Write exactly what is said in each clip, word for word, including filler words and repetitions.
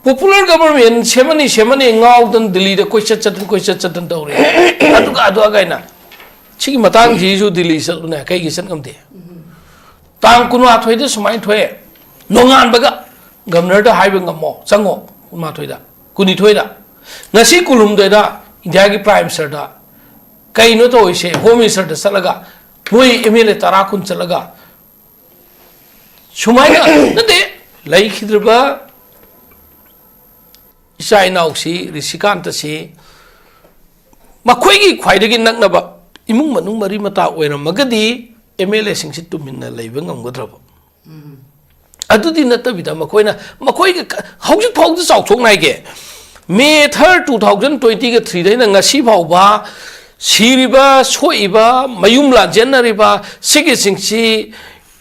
Popular government ꯁꯦꯝꯃꯅꯤ, ꯁꯦꯝꯃꯅꯤ, ꯉꯥꯎꯗꯅ ꯗꯤꯜꯂꯤꯗ ꯀꯣꯏꯆꯠ ꯆꯠꯇꯅ, ꯀꯣꯏꯆꯠ ꯆꯠꯇꯅ ꯇꯧꯔꯦ꯫ ꯑꯗꯨꯒ ꯑꯗꯨ ꯑꯒꯥꯏꯅ ꯁꯤꯒꯤ ꯃꯇꯥꯡꯁꯤꯁꯨ ꯗꯤꯜꯂꯤ ꯆꯠꯂꯨꯅꯦ, ꯀꯩꯒꯤ ꯆꯠ ꯉꯝꯗꯦ? ꯇꯥꯡ ꯀꯨꯟꯃꯥꯊꯣꯏꯗ ꯁꯨꯃꯥꯏꯅ ꯊꯣꯛꯑꯦ, ꯅꯣꯡꯉꯥꯟꯕꯒ ꯒꯕꯅꯔꯗ ꯍꯥꯏꯕ ꯉꯝꯃꯣ, ꯆꯪꯉꯣ, ꯀꯨꯟꯃꯥꯊꯣꯏꯗ, ꯀꯨꯟꯅꯤꯊꯣꯏꯗ, ꯉꯁꯤ ꯀꯨꯟꯍꯨꯝꯗꯣꯏꯗ ꯏꯟꯗꯤꯌꯥꯒꯤ ꯄ꯭ꯔꯥꯏꯝ ꯃꯤꯅꯤꯁꯇꯔꯗ ꯀꯩꯅꯣ ꯇꯧꯔꯤꯁꯦ? ꯍꯣꯝ ꯃꯤꯅꯤꯁꯇꯔꯗ ꯆꯠꯂꯒ ꯃꯣꯏ ꯑꯦꯝ ꯑꯦꯜ ꯑꯦ ꯇꯔꯥ ꯀꯨꯟ ꯆꯠꯂꯒ ꯁꯨꯃꯥꯏꯅ ꯅꯠꯇꯦ, ꯂꯩꯈꯤꯗ꯭ꯔꯤꯕ ꯏꯆꯥ ꯏꯅꯥꯎꯁꯤ, ꯔꯤꯁꯤꯀꯥꯟꯇꯁꯤ, ꯃꯈꯣꯏꯒꯤ ꯈ꯭ꯋꯥꯏꯗꯒꯤ ꯅꯛꯅꯕ ꯏꯃꯨꯡ ꯃꯅꯨꯡ ꯃꯔꯤ ꯃꯇꯥ ꯑꯣꯏꯔꯝꯃꯒꯗꯤ ꯑꯦꯝ ꯑꯦꯜ ꯑꯦꯁꯤꯡꯁꯤ ꯇꯨꯃꯤꯟꯅ ꯂꯩꯕ ꯉꯝꯒꯗ꯭ꯔꯕ? ꯑꯗꯨꯗꯤ ꯅꯠꯇꯕꯤꯗ ꯃꯈꯣꯏꯅ, ꯃꯈꯣꯏꯒ ꯀ-, ꯍꯧꯖꯤꯛ ꯐꯥꯎꯗ ꯆꯥꯎꯊꯣꯛꯅ ꯍꯥꯏꯒꯦ, ꯃꯦ ꯊꯥꯔꯠ, ꯇꯨ ꯊꯥꯎꯖꯟ ꯇ꯭ꯋꯦꯟꯇꯤꯒ ꯊ꯭ꯔꯤꯗꯩꯅ ꯉꯁꯤ ꯐꯥꯎꯕ ꯁꯤꯔꯤꯕ, ꯁꯣꯛꯏꯕ, ꯃꯌꯨꯝ ꯂꯥꯟꯖꯦꯟꯅꯔꯤꯕ ꯁꯤꯒꯤꯁꯤꯡꯁꯤ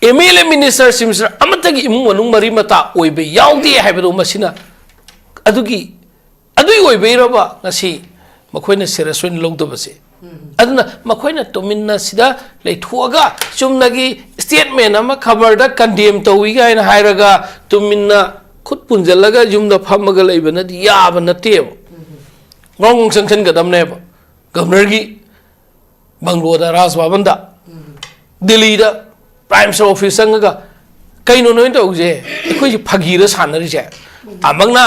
M L A, minister, chief minister ꯑꯃꯠꯇꯒꯤ ꯏꯃꯨꯡ ꯃꯅꯨꯡ ꯃꯔꯤ ꯃꯇꯥ ꯑꯣꯏꯕ ꯌꯥꯎꯗꯦ ꯍꯥꯏꯕꯗꯣ ꯃꯁꯤꯅ ꯑꯗꯨꯒꯤ ꯑꯗꯨꯏ ꯑꯣꯏꯕꯩꯔꯕ ꯉꯁꯤ ꯃꯈꯣꯏꯅ ꯁꯦꯔꯤꯌꯁ ꯑꯣꯏꯅ ꯂꯧꯗꯕꯁꯦ? ꯑꯗꯨꯅ ꯃꯈꯣꯏꯅ ꯇꯨꯃꯤꯟꯅ ꯁꯤꯗ ꯂꯩꯊꯣꯛꯑꯒ ꯆꯨꯝꯅꯒꯤ ꯁ꯭ꯇꯦꯠꯃꯦꯟ ꯑꯃ, ꯈꯕꯔꯗ ꯀꯟꯗꯦꯝ ꯇꯧꯏ ꯀꯥꯏꯅ ꯍꯥꯏꯔꯒ ꯇꯨꯃꯤꯟꯅ ꯈꯨꯠ ꯄꯨꯟꯁꯤꯜꯂꯒ ꯌꯨꯝꯗ ꯐꯝꯃꯒ ꯂꯩꯕꯅꯗꯤ ꯌꯥꯕ ꯅꯠꯇꯦꯕ꯫ ꯒ꯭ꯔꯣꯡ ꯒ꯭ꯔꯣꯡ ꯆꯪꯁꯤꯟꯒꯗꯕꯅꯦꯕ꯫ ꯒꯕꯅꯔꯒꯤ ꯕꯪꯒ꯭ꯂꯣꯗ, ꯔꯥꯖ ꯚꯕꯟꯗ, ꯗꯤꯜꯂꯤꯗ ꯄ꯭ꯔꯥꯏꯝ ꯃꯤꯅꯤꯁꯇꯔ ꯑꯣꯐꯤꯁ ꯆꯪꯉꯒ, "ꯀꯩꯅꯣ ꯅꯣꯏꯅ ꯇꯧꯔꯤꯁꯦ? ꯑꯩꯈꯣꯏꯁꯦ ꯐꯥꯒꯤꯔ ꯁꯥꯟꯅꯔꯤꯁꯦ?" ꯑꯃꯛꯅ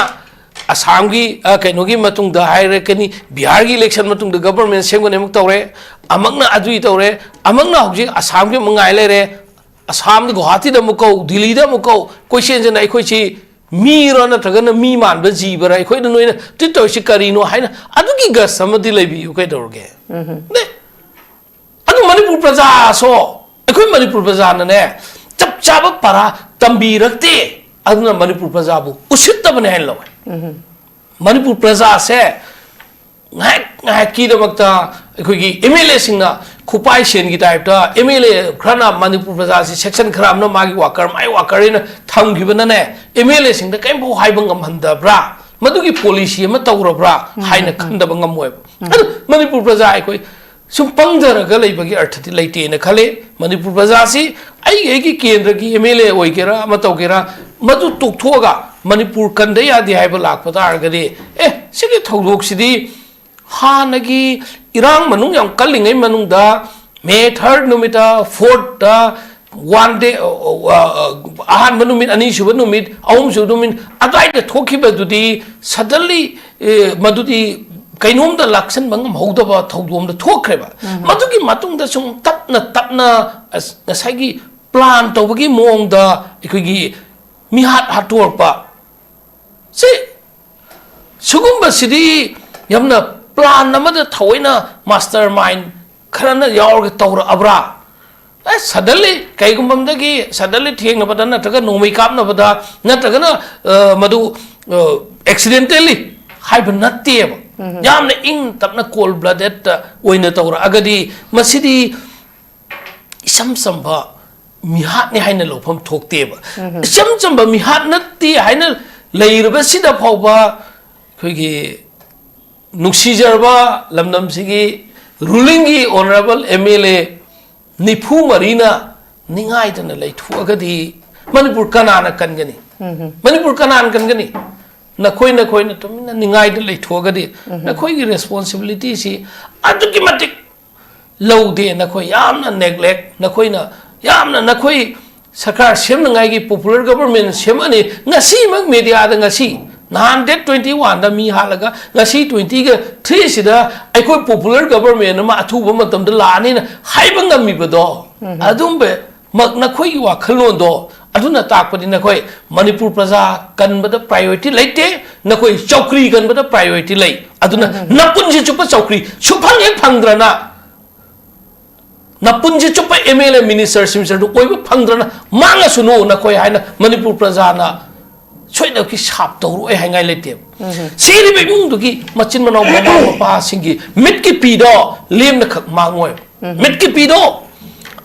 ꯑꯁꯥꯝꯒꯤ, ꯑ, ꯀꯩꯅꯣꯒꯤ ꯃꯇꯨꯡꯗ ꯍꯥꯏꯔꯛꯀꯅꯤ, ꯕꯤꯍꯥꯔꯒꯤ ꯏꯂꯦꯛꯁꯟ ꯃꯇꯨꯡꯗ ꯒꯕꯔꯃꯦꯟ ꯁꯦꯝꯒꯅꯤ ꯑꯃꯨꯛ ꯇꯧꯔꯦ, ꯑꯃꯛꯅ ꯑꯗꯨꯏ ꯇꯧꯔꯦ, ꯑꯃꯛꯅ ꯍꯧꯖꯤꯛ ꯑꯁꯥꯝꯒꯤ ꯑꯃꯨꯛ ꯉꯥꯏ ꯂꯩꯔꯦ꯫ ꯑꯁꯥꯝꯗ ꯒꯨꯋꯥꯍꯥꯇꯤꯗ ꯑꯃꯨꯛ ꯀꯧ, ꯗꯤꯜꯂꯤꯗ ꯑꯃꯨꯛ ꯀꯧ, ꯀꯣꯏꯆꯦꯟ ꯆꯦꯟꯅ ꯑꯩꯈꯣꯏꯁꯤ ꯃꯤꯔꯣ ꯅꯠꯇ꯭ꯔꯒꯅ ꯃꯤ ꯃꯥꯟꯕ ꯖꯤꯕꯔ? ꯑꯩꯈꯣꯏꯅ ꯅꯣꯏꯅ ꯇ꯭ꯔꯤꯠ ꯇꯧꯔꯤꯁꯤ ꯀꯔꯤꯅꯣ ꯍꯥꯏꯅ ꯑꯗꯨꯒꯤ ꯒꯁ ꯑꯃꯗꯤ ꯂꯩꯕꯤꯌꯨ, ꯀꯩꯗꯧꯔꯒꯦ? ꯅꯦ? ꯑꯗꯨ ꯃꯅꯤꯄꯨꯔ ꯄ꯭ꯔꯖꯥꯁꯨ, ꯑꯩꯈꯣꯏ ꯃꯅꯤꯄꯨꯔ ꯄ꯭ꯔꯖꯥꯅꯅꯦ, ꯆꯞ ꯆꯥꯕ ꯄꯔꯥ ꯇꯝꯕꯤꯔꯛꯇꯦ꯫ ꯑꯗꯨꯅ ꯃꯅꯤꯄꯨꯔ ꯄ꯭ꯔꯖꯥꯕꯨ ꯎꯁꯤꯠꯇꯕꯅꯦ ꯍꯥꯏꯅ ꯂꯧꯋꯦ꯫ ꯃꯅꯤꯄꯨꯔ ꯄ꯭ꯔꯖꯥꯁꯦ ꯉꯥꯏꯍꯥꯛ ꯉꯥꯏꯍꯥꯛꯀꯤꯗꯃꯛꯇ ꯑꯩꯈꯣꯏꯒꯤ ꯑꯦꯝ ꯑꯦꯜ ꯑꯦꯁꯤꯡꯅ ꯈꯨꯄꯥꯏ ꯁꯦꯟꯒꯤ ꯇꯥꯏꯞꯇ ꯑꯦꯝ ꯑꯦꯜ ꯑꯦ ꯈꯔꯅ ꯃꯅꯤꯄꯨꯔ ꯄ꯭ꯔꯖꯥꯁꯤ ꯁꯦꯛꯁꯟ ꯈꯔ ꯑꯃꯅ ꯃꯥꯒꯤ ꯋꯥꯀꯔ, ꯃꯥꯏ ꯋꯥꯀꯔ ꯍꯥꯏꯅ ꯊꯝꯈꯤꯕꯅꯅꯦ, ꯑꯦꯝ ꯑꯦꯜ ꯑꯦꯁꯤꯡꯗ ꯀꯔꯤꯝꯐꯥꯎ ꯍꯥꯏꯕ ꯉꯝꯍꯟꯗꯕ꯭ꯔꯥ? ꯃꯗꯨꯒꯤ ꯄꯣꯂꯤꯁꯤ ꯑꯃ ꯇꯧꯔꯕ꯭ꯔꯥ ꯍꯥꯏꯅ ꯈꯟꯗꯕ ꯉꯝꯃꯣꯏꯕ꯫ ꯑꯗꯨ ꯃꯅꯤꯄꯨꯔ ꯄ꯭ꯔꯖꯥ ꯑꯩꯈꯣꯏ ꯁꯨꯝ ꯄꯪꯊꯔꯒ ꯂꯩꯕꯒꯤ ꯑꯔꯊꯗꯤ ꯂꯩꯇꯦꯅ ꯈꯜꯂꯤ꯫ ꯃꯅꯤꯄꯨꯔ ꯄ꯭ꯔꯖꯥꯁꯤ ꯑꯩꯒꯤ, ꯑꯩꯒꯤ ꯀꯦꯟꯗ꯭ꯔꯒꯤ ꯑꯦꯝ ꯑꯦꯜ ꯑꯦ ꯑꯣꯏꯒꯦꯔꯥ, ꯑꯃ ꯇꯧꯒꯦꯔꯥ, ꯃꯗꯨ ꯇꯣꯛꯊꯣꯛꯑꯒ ꯃꯅꯤꯄꯨꯔ ꯀꯟꯗ ꯌꯥꯗꯦ ꯍꯥꯏꯕ ꯂꯥꯛꯄ ꯇꯥꯔꯒꯗꯤ, ꯑꯦ, ꯁꯤꯒꯤ ꯊꯧꯗꯣꯛꯁꯤꯗꯤ ꯍꯥꯟꯅꯒꯤ ꯏꯔꯥꯡ ꯃꯅꯨꯡ ꯌꯥꯝ ꯀꯜꯂꯤꯉꯩ ꯃꯅꯨꯡꯗ, ꯃꯦ ꯊꯥꯔꯠ ꯅꯨꯃꯤꯠꯇ, ꯐꯣꯔꯠꯇ, ꯋꯥꯟ ꯗꯦ, ꯑꯍꯥꯟꯕ ꯅꯨꯃꯤꯠ, ꯑꯅꯤꯁꯨꯕ ꯅꯨꯃꯤꯠ, ꯑꯍꯨꯝꯁꯨꯕ ꯅꯨꯃꯤꯠ ꯑꯗꯨꯋꯥꯏꯗ ꯊꯣꯛꯈꯤꯕꯗꯨꯗꯤ, ꯁꯗꯟꯂꯤ ꯃꯗꯨꯗꯤ ꯀꯩꯅꯣꯝꯗ ꯂꯥꯛꯁꯟꯕ ꯉꯝꯍꯧꯗꯕ ꯊꯧꯗꯣꯛ ꯑꯃꯗ ꯊꯣꯛꯈ꯭ꯔꯦꯕ꯫ ꯃꯗꯨꯒꯤ ꯃꯇꯨꯡꯗ ꯁꯨꯝ ꯇꯞꯅ ꯇꯞꯅ, ꯑꯁ, ꯉꯁꯥꯏꯒꯤ ꯄ꯭ꯂꯥꯟ ꯇꯧꯕꯒꯤ ꯃꯑꯣꯡꯗ ꯑꯩꯈꯣꯏꯒꯤ ꯃꯤꯍꯥꯠ ꯍꯥꯠꯇꯣꯔꯛꯄ, ꯁꯤ, ꯁꯤꯒꯨꯝꯕꯁꯤꯗꯤ ꯌꯥꯝꯅ ꯄ꯭ꯂꯥꯟ ꯑꯃꯗ ꯊꯑꯣꯏꯅ ꯃꯥꯁꯇꯔ ꯃꯥꯏꯟ ꯈꯔꯅ ꯌꯥꯎꯔꯒ ꯇꯧꯔꯛꯑꯕ꯭ꯔꯥ? ꯑꯦ, ꯁꯗꯟꯂꯤ, ꯀꯩꯒꯨꯝꯕ ꯑꯃꯗꯒꯤ ꯁꯗꯟꯂꯤ ꯊꯦꯡꯅꯕꯗ ꯅꯠꯇ꯭ꯔꯒ ꯅꯣꯡꯃꯩ ꯀꯥꯞꯅꯕꯗ ꯅꯠꯇ꯭ꯔꯒꯅ, ꯑ, ꯃꯗꯨ, ꯑ, ꯑꯦꯛꯁꯤꯗꯦꯟꯇꯦꯜꯂꯤ ꯍꯥꯏꯕ ꯅꯠꯇꯦꯕ꯫ ꯌꯥꯝꯅ ꯏꯪ ꯇꯞꯅ, ꯀꯣꯜ ꯕ꯭ꯂꯗꯦꯠꯇ ꯑꯣꯏꯅ ꯇꯧꯔꯛꯑꯒꯗꯤ, ꯃꯁꯤꯗꯤ ꯏꯆꯝ ꯆꯝꯕ ꯃꯤꯍꯥꯠꯅꯤ ꯍꯥꯏꯅ ꯂꯧꯐꯝ ꯊꯣꯛꯇꯦꯕ꯫ ꯏꯆꯝ ꯆꯝꯕ ꯃꯤꯍꯥꯠ ꯅꯠꯇꯦ ꯍꯥꯏꯅ ꯂꯩꯔꯕꯁꯤꯗ ꯐꯥꯎꯕ, ꯑꯩꯈꯣꯏꯒꯤ ꯅꯨꯡꯁꯤꯖꯔꯕ ꯂꯝꯗꯝꯁꯤꯒꯤ ꯔꯨꯂꯤꯡꯒꯤ ꯑꯣꯅꯔꯦꯕꯜ ꯑꯦꯝ ꯑꯦꯜ ꯑꯦ ꯅꯤꯐꯨ ꯃꯔꯤꯅ ꯅꯤꯡꯉꯥꯏꯗꯅ ꯂꯩꯊꯣꯛꯑꯒꯗꯤ, ꯃꯅꯤꯄꯨꯔ ꯀꯅꯥꯅ ꯀꯟꯒꯅꯤ? ꯃꯅꯤꯄꯨꯔ ꯀꯅꯥꯅ ꯀꯟꯒꯅꯤ? ꯅꯈꯣꯏ, ꯅꯈꯣꯏꯅ ꯇꯨꯃꯤꯟꯅ ꯅꯤꯡꯉꯥꯏꯗ ꯂꯩꯊꯣꯛꯑꯒꯗꯤ, ꯅꯈꯣꯏꯒꯤ ꯔꯦꯁꯄꯣꯟꯁꯤꯕꯤꯂꯤꯇꯤꯁꯤ ꯑꯗꯨꯛꯀꯤ ꯃꯇꯤꯛ ꯂꯧꯗꯦ꯫ ꯅꯈꯣꯏ ꯌꯥꯝꯅ ꯅꯦꯒ꯭ꯂꯦꯛ, ꯅꯈꯣꯏꯅ ꯌꯥꯝꯅ, ꯅꯈꯣꯏ ꯁꯔꯀꯥꯔ ꯁꯦꯝꯅꯉꯥꯏꯒꯤ, ꯄꯣꯄꯨꯂꯔ ꯒꯕꯔꯃꯦꯟ ꯁꯦꯝꯃꯅꯤ꯫ ꯉꯁꯤꯃꯛ ꯃꯦꯗꯤꯌꯥꯗ, ꯉꯁꯤ, ꯅꯍꯥꯟ ꯗꯦꯠ ꯇ꯭ꯋꯦꯟꯇꯤ ꯋꯥꯟꯗ ꯃꯤ ꯍꯥꯠꯂꯒ, ꯉꯁꯤ ꯇ꯭ꯋꯦꯟꯇꯤꯒ ꯊ꯭ꯔꯤꯁꯤꯗ ꯑꯩꯈꯣꯏ ꯄꯣꯄꯨꯂꯔ ꯒꯕꯔꯃꯦꯟ ꯑꯃ ꯑꯊꯨꯕ ꯃꯇꯝꯗ ꯂꯥꯛꯑꯅꯤꯅ ꯍꯥꯏꯕ ꯉꯝꯃꯤꯕꯗꯣ, ꯑꯗꯨꯝꯕ ꯃꯛ ꯅꯈꯣꯏꯒꯤ ꯋꯥꯈꯜꯂꯣꯟꯗꯣ ꯑꯗꯨꯅ ꯇꯥꯛꯄꯗꯤ ꯅꯈꯣꯏ ꯃꯅꯤꯄꯨꯔ ꯄ꯭ꯔꯖꯥ ꯀꯟꯕꯗ ꯄ꯭ꯔꯥꯏꯌꯣꯔꯤꯇꯤ ꯂꯩꯇꯦ, ꯅꯈꯣꯏ ꯆꯧꯀ꯭ꯔꯤ ꯀꯟꯕꯗ ꯄ꯭ꯔꯥꯏꯌꯣꯔꯤꯇꯤ ꯂꯩ꯫ ꯑꯗꯨꯅ ꯅꯄꯨꯟꯁꯤ ꯆꯨꯞꯄ ꯆꯧꯀ꯭ꯔꯤ ꯁꯨꯐꯪ ꯍꯦꯛ ꯐꯪꯗ꯭ꯔꯅ, ꯅꯄꯨꯟꯁꯤ ꯆꯨꯞꯄ ꯑꯦꯝ ꯑꯦꯜ ꯑꯦ, ꯃꯤꯅꯤꯁꯇꯔ, ꯁꯤꯃꯤꯁꯇꯔꯗꯨ ꯑꯣꯏꯕ ꯐꯪꯗ꯭ꯔꯅ ꯃꯥꯡꯉꯁꯨꯅꯨ ꯅꯈꯣꯏ ꯍꯥꯏꯅ ꯃꯅꯤꯄꯨꯔ ꯄ꯭ꯔꯖꯥꯅ ꯁꯣꯏꯗꯅꯃꯛꯀꯤ ꯁꯥꯞ ꯇꯧꯔꯣꯏ ꯍꯥꯏꯉꯥꯏ ꯂꯩꯇꯦꯕ꯫ ꯁꯤꯔꯤꯕ ꯏꯃꯨꯡꯗꯨꯒꯤ ꯃꯆꯤꯟ ꯃꯅꯥꯎ, ꯃꯃꯥ ꯃꯄꯥꯁꯤꯡꯒꯤ ꯃꯤꯠꯀꯤ ꯄꯤꯗꯣ ꯂꯦꯝꯅ ꯈꯛ ꯃꯥꯡꯉꯣꯏ꯫ ꯃꯤꯠꯀꯤ ꯄꯤꯗꯣ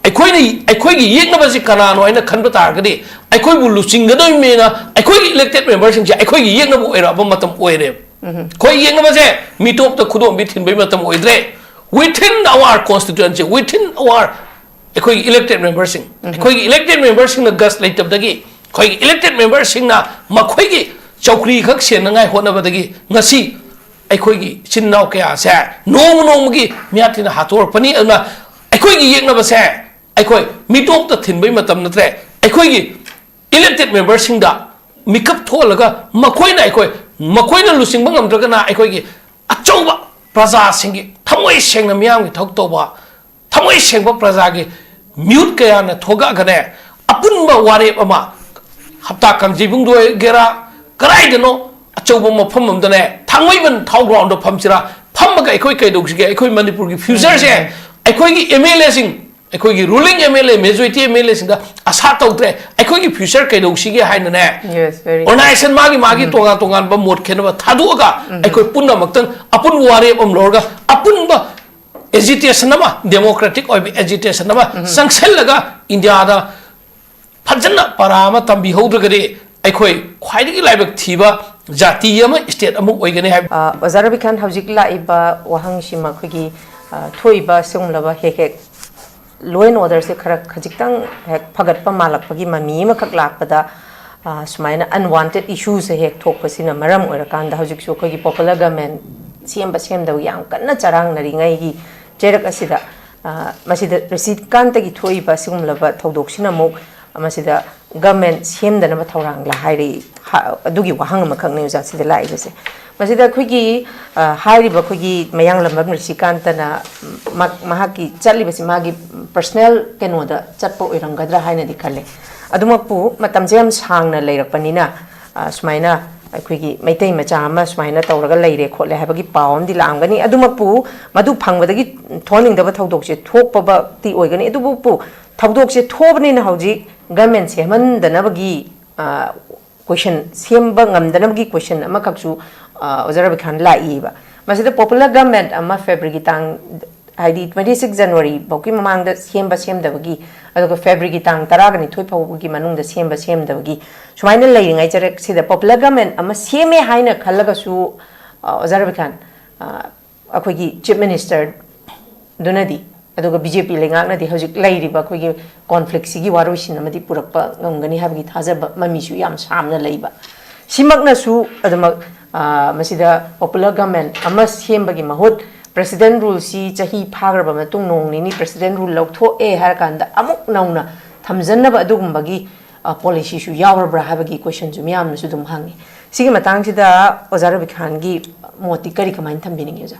ꯑꯩꯈꯣꯏꯅ, ꯑꯩꯈꯣꯏꯒꯤ ꯌꯦꯛꯅꯕꯁꯤ ꯀꯅꯥꯅꯣ ꯍꯥꯏꯅ ꯈꯟꯕ ꯇꯥꯔꯒꯗꯤ, ꯑꯩꯈꯣꯏꯕꯨ ꯂꯨꯆꯤꯡꯒꯗꯧꯔꯤꯕꯅꯦꯅ ꯑꯩꯈꯣꯏꯒꯤ ꯏꯂꯦꯛꯇꯦꯠ ꯃꯦꯝꯕꯔꯁꯤꯡꯁꯦ ꯑꯩꯈꯣꯏꯒꯤ ꯌꯦꯛꯅꯕ ꯑꯣꯏꯔꯛꯑꯕ ꯃꯇꯝ ꯑꯣꯏꯔꯦꯕ꯫ ꯑꯩꯈꯣꯏ ꯌꯦꯛꯅꯕꯁꯦ ꯃꯤꯇꯣꯞꯇ ꯈꯨꯗꯣꯝꯕꯤ ꯊꯤꯟꯕꯒꯤ ꯃꯇꯝ ꯑꯣꯏꯗ꯭ꯔꯦ꯫ Within our constituency, within our, ꯑꯩꯈꯣꯏꯒꯤ ꯏꯂꯦꯛꯇꯦꯠ ꯃꯦꯝꯕꯔꯁꯤꯡ, ꯑꯩꯈꯣꯏꯒꯤ ꯏꯂꯦꯛꯇꯦꯠ ꯃꯦꯝꯕꯔꯁꯤꯡꯅ ꯒꯁ ꯂꯩꯇꯕꯗꯒꯤ ꯑꯩꯈꯣꯏꯒꯤ ꯏꯂꯦꯛꯇꯦꯠ ꯃꯦꯝꯕꯔꯁꯤꯡꯅ ꯃꯈꯣꯏꯒꯤ ꯆꯧꯀ꯭ꯔꯤ ꯈꯛ ꯁꯦꯟꯅꯉꯥꯏ ꯍꯣꯠꯅꯕꯗꯒꯤ ꯉꯁꯤ ꯑꯩꯈꯣꯏꯒꯤ ꯏꯆꯤꯟ ꯏꯅꯥꯎ ꯀꯌꯥꯁꯦ ꯅꯣꯡꯃ ꯅꯣꯡꯃꯒꯤ ꯃꯤꯌꯥꯊꯤꯅ ꯍꯥꯠꯇꯣꯔꯛꯄꯅꯤ꯫ ꯑꯗꯨꯅ ꯑꯩꯈꯣꯏꯒꯤ ꯌꯦꯛꯅꯕꯁꯦ ꯑꯩꯈꯣꯏ ꯃꯤꯇꯣꯞꯇ ꯊꯤꯟꯕꯩ ꯃꯇꯝ ꯅꯠꯇ꯭ꯔꯦ꯫ ꯑꯩꯈꯣꯏꯒꯤ ꯏꯂꯦꯛꯇꯦꯠ ꯃꯦꯝꯕꯔꯁꯤꯡꯗ ꯃꯤꯀꯞ ꯊꯣꯛꯍꯜꯂꯒ ꯃꯈꯣꯏꯅ ꯑꯩꯈꯣꯏ, ꯃꯈꯣꯏꯅ ꯂꯨꯆꯤꯡꯕ ꯉꯝꯗ꯭ꯔꯒꯅ ꯑꯩꯈꯣꯏꯒꯤ ꯑꯆꯧꯕ ꯄ꯭ꯔꯖꯥꯁꯤꯡꯒꯤ ꯊꯃꯣꯏ ꯁꯦꯡꯅ ꯃꯤꯌꯥꯝꯒꯤ ꯊꯕꯛ ꯇꯧꯕ, ꯊꯃꯣꯏ ꯁꯦꯡꯕ ꯄ꯭ꯔꯖꯥꯒꯤ ꯃꯤꯍꯨꯠ ꯀꯌꯥꯅ ꯊꯣꯛꯂꯛꯑꯒꯅꯦ, ꯑꯄꯨꯟꯕ ꯋꯥꯔꯦꯞ ꯑꯃ, ꯍꯞꯇꯥ ꯀꯥꯡꯖꯩꯕꯨꯡꯗ ꯑꯣꯏꯒꯦꯔꯥ, ꯀꯗꯥꯏꯗꯅꯣ ꯑꯆꯧꯕ ꯃꯐꯝ ꯑꯃꯗꯅꯦ, ꯊꯥꯡꯃꯩꯕꯟ ꯊꯥꯎ ꯒ꯭ꯔꯥꯎꯟꯗ ꯐꯝꯁꯤꯔꯥ, ꯐꯝꯃꯒ ꯑꯩꯈꯣꯏ ꯀꯩꯗꯧꯁꯤꯒꯦ? ꯑꯩꯈꯣꯏ ꯃꯅꯤꯄꯨꯔꯒꯤ ꯐ꯭ꯌꯨꯆꯔꯁꯦ ꯑꯩꯈꯣꯏꯒꯤ ꯑꯦꯝ ꯑꯦꯜ ꯑꯦꯁꯤꯡ, ꯑꯩꯈꯣꯏꯒꯤ ꯔꯨꯂꯤꯡ M L A, majority M L ꯑꯦꯁꯤꯡꯗ ꯑꯁꯥ ꯇꯧꯗ꯭ꯔꯦ꯫ ꯑꯩꯈꯣꯏꯒꯤ ꯐ꯭ꯌꯨꯆꯔ ꯀꯩꯗꯧꯁꯤꯒꯦ ꯍꯥꯏꯅꯅꯦ, Yes, very ꯑꯣꯔꯒꯅꯥꯏꯖꯦꯁꯟ ꯃꯥꯒꯤ ꯃꯥꯒꯤ ꯇꯣꯉꯥꯟ ꯇꯣꯉꯥꯟꯕ ꯃꯣꯠ ꯈꯦꯠꯅꯕ ꯊꯥꯗꯣꯛꯑꯒ ꯑꯩꯈꯣꯏ ꯄꯨꯝꯅꯃꯛꯇꯪ ꯑꯄꯨꯟꯕ ꯋꯥꯔꯦꯞ ꯑꯃ ꯂꯧꯔꯒ ꯑꯄꯨꯟꯕ ꯑꯦꯖꯤꯇꯦꯁꯟ ꯑꯃ, ꯗꯦꯃꯣꯀ꯭ꯔꯦꯇꯤꯛ ꯑꯣꯏꯕ ꯑꯦꯖꯤꯇꯦꯁꯟ ꯑꯃ ꯆꯪꯁꯤꯜꯂꯒ ꯏꯟꯗꯤꯌꯥꯗ ꯐꯖꯅ ꯄꯔꯥ ꯑꯃ ꯇꯝꯕꯤꯍꯧꯗ꯭ꯔꯒꯗꯤ ꯑꯩꯈꯣꯏ ꯈ꯭ꯋꯥꯏꯗꯒꯤ ꯂꯥꯏꯕꯛ ꯊꯤꯕ ꯖꯥꯇꯤ ꯑꯃ, ꯁ꯭ꯇꯦꯠ ꯑꯃ ꯑꯣꯏꯒꯅꯤ ꯍꯥꯏꯕ꯫ ꯑ, ꯑꯣꯖꯥ ꯔꯕꯤꯈꯥꯟ, ꯍꯧꯖꯤꯛ ꯂꯥꯛꯏꯕ ꯋꯥꯍꯪꯁꯤꯃ ꯑꯩꯈꯣꯏꯒꯤ, ꯑ, ꯊꯣꯛꯏꯕ ꯁꯤꯒꯨꯝꯂꯕ ꯍꯦꯛ ꯍꯦꯛ law and orderꯁꯦ ꯈꯔ ꯈꯖꯤꯛꯇꯪ ꯍꯦꯛ ꯐꯒꯠꯄ ꯃꯥꯜꯂꯛꯄꯒꯤ ꯃꯃꯤ ꯑꯃꯈꯛ ꯂꯥꯛꯄꯗ, ꯑ, ꯁꯨꯃꯥꯏꯅ unwanted issueꯁꯦ ꯍꯦꯛ ꯊꯣꯛꯄꯁꯤꯅ ꯃꯔꯝ ꯑꯣꯏꯔꯀꯥꯟꯗ ꯍꯧꯖꯤꯛꯁꯨ ꯑꯩꯈꯣꯏꯒꯤ popular government ꯁꯦꯝꯕ ꯁꯦꯝꯗꯕ ꯌꯥꯝ ꯀꯟꯅ ꯆꯔꯥꯡꯅꯔꯤꯉꯩꯒꯤ ꯆꯩꯔꯛ ꯑꯁꯤꯗ, ꯑ, ꯃꯁꯤꯗ ꯔꯤꯁꯤꯀꯥꯟꯇꯒꯤ ꯊꯣꯛꯏꯕ ꯁꯤꯒꯨꯝꯂꯕ ꯊꯧꯗꯣꯛꯁꯤꯅ ꯑꯃꯨꯛ ꯃꯁꯤꯗ government ꯁꯦꯝꯗꯅꯕ ꯊꯧꯔꯥꯡꯂ ꯍꯥꯏꯔꯤ꯫ ꯍ-, ꯑꯗꯨꯒꯤ ꯋꯥꯍꯪ ꯑꯃꯈꯛꯅꯤ ꯑꯣꯖꯥ ꯁꯤꯗ ꯂꯥꯛꯏꯕꯁꯦ꯫ ꯃꯁꯤꯗ ꯑꯩꯈꯣꯏꯒꯤ, ꯑ, ꯍꯥꯏꯔꯤꯕ ꯑꯩꯈꯣꯏꯒꯤ ꯃꯌꯥꯡꯂꯝꯕꯝ ꯔꯤꯁꯤꯀꯥꯟꯇꯅ ꯃ-, ꯃꯍꯥꯛꯀꯤ ꯆꯠꯂꯤꯕꯁꯤ ꯃꯥꯒꯤ personal ꯀꯩꯅꯣꯗ ꯆꯠꯄ ꯑꯣꯏꯔꯝꯒꯗ꯭ꯔꯥ ꯍꯥꯏꯅꯗꯤ ꯈꯜꯂꯦ꯫ ꯑꯗꯨꯃꯛꯄꯨ ꯃꯇꯝꯁꯦ ꯌꯥꯝ ꯁꯥꯡꯅ ꯂꯩꯔꯛꯄꯅꯤꯅ, ꯑ, ꯁꯨꯃꯥꯏꯅ ꯑꯩꯈꯣꯏꯒꯤ ꯃꯩꯇꯩ ꯃꯆꯥ ꯑꯃ ꯁꯨꯃꯥꯏꯅ ꯇꯧꯔꯒ ꯂꯩꯔꯦ ꯈꯣꯠꯂꯦ ꯍꯥꯏꯕꯒꯤ ꯄꯥꯎ ꯑꯃꯗꯤ ꯂꯥꯛꯑꯝꯒꯅꯤ꯫ ꯑꯗꯨꯃꯛꯄꯨ ꯃꯗꯨ ꯐꯪꯕꯗꯒꯤ ꯊꯣꯛꯍꯟꯅꯤꯡꯗꯕ ꯊꯧꯗꯣꯛꯁꯦ ꯊꯣꯛꯄꯕꯛꯇꯤ ꯑꯣꯏꯒꯅꯤ꯫ ꯑꯗꯨꯕꯨ ꯊꯧꯗꯣꯛꯁꯦ ꯊꯣꯛꯑꯕꯅꯤꯅ ꯍꯧꯖꯤꯛ government ꯁꯦꯝꯍꯟꯗꯅꯕꯒꯤ, ꯑ, question, ꯁꯦꯝꯕ ꯉꯝꯗꯅꯕꯒꯤ question ꯑꯃꯈꯛꯁꯨ, ꯑ, ꯑꯣꯖꯥ ꯔꯕꯤꯈꯥꯟ ꯂꯥꯛꯏꯕ꯫ ꯃꯁꯤꯗ popular government ꯑꯃ Februaryꯒꯤ ꯇꯥꯡ, ꯍꯥꯏꯗꯤ twenty six January ꯐꯥꯎꯒꯤ ꯃꯃꯥꯡꯗ ꯁꯦꯝꯕ ꯁꯦꯝꯗꯕꯒꯤ, ꯑꯗꯨꯒ Februaryꯒꯤ ꯇꯥꯡ ꯇꯔꯥꯒ ꯅꯤꯊꯣꯏ ꯐꯥꯎꯕꯒꯤ ꯃꯅꯨꯡꯗ ꯁꯦꯝꯕ ꯁꯦꯝꯗꯕꯒꯤ, ꯁꯨꯃꯥꯏꯅ ꯂꯩꯔꯤꯉꯩ ꯆꯔꯛꯁꯤꯗ popular government ꯑꯃ ꯁꯦꯝꯃꯦ ꯍꯥꯏꯅ ꯈꯜꯂꯒꯁꯨ, ꯑ, ꯑꯣꯖꯥ ꯔꯕꯤꯈꯥꯟ, ꯑ, ꯑꯩꯈꯣꯏꯒꯤ chief ministerꯗꯨꯅꯗꯤ ꯑꯗꯨꯒ ꯕꯤ ꯖꯦ ꯄꯤ ꯂꯩꯉꯥꯛꯅꯗꯤ ꯍꯧꯖꯤꯛ ꯂꯩꯔꯤꯕ ꯑꯩꯈꯣꯏꯒꯤ ꯀꯣꯟꯐ꯭ꯂꯤꯛꯁꯤꯒꯤ ꯋꯥꯔꯣꯏꯁꯤꯟ ꯑꯃꯗꯤ ꯄꯨꯔꯛꯄ ꯉꯝꯒꯅꯤ ꯍꯥꯏꯕꯒꯤ ꯊꯥꯖꯕ ꯃꯃꯤꯁꯨ ꯌꯥꯝ ꯁꯥꯝꯅ ꯂꯩꯕ꯫ ꯁꯤꯃꯛꯅꯁꯨ ꯑꯗꯨꯃꯛ, ꯑ, ꯃꯁꯤꯗ ꯄꯣꯄꯨꯂꯔ ꯒꯃꯦꯟ ꯑꯃ ꯁꯦꯝꯕꯒꯤ ꯃꯍꯨꯠ ꯄ꯭ꯔꯦꯁꯤꯗꯦꯟ ꯔꯨꯜꯁꯤ ꯆꯍꯤ ꯐꯥꯈ꯭ꯔꯕ ꯃꯇꯨꯡ ꯅꯣꯡ ꯅꯤꯅꯤ ꯄ꯭ꯔꯦꯁꯤꯗꯦꯟ ꯔꯨꯜ ꯂꯧꯊꯣꯛꯑꯦ ꯍꯥꯏꯔꯀꯥꯟꯗ ꯑꯃꯨꯛ ꯅꯧꯅ ꯊꯝꯖꯟꯅꯕ ꯑꯗꯨꯒꯨꯝꯕꯒꯤ, ꯑ, ꯄꯣꯂꯤꯁꯤꯁꯨ ꯌꯥꯎꯔꯕ꯭ꯔꯥ ꯍꯥꯏꯕꯒꯤ ꯀꯣꯏꯁꯟꯁꯨ ꯃꯤꯌꯥꯝꯅꯁꯨ ꯑꯗꯨꯝ ꯍꯪꯉꯤ꯫ ꯁꯤꯒꯤ ꯃꯇꯥꯡꯁꯤꯗ ꯑꯣꯖꯥ ꯔꯕꯤ ꯈꯥꯟꯒꯤ ꯃꯣꯠꯇꯤ ꯀꯔꯤ, ꯀꯃꯥꯏꯅ ꯊꯝꯕꯤꯅꯤꯡꯉꯤ, ꯑꯣꯖꯥ?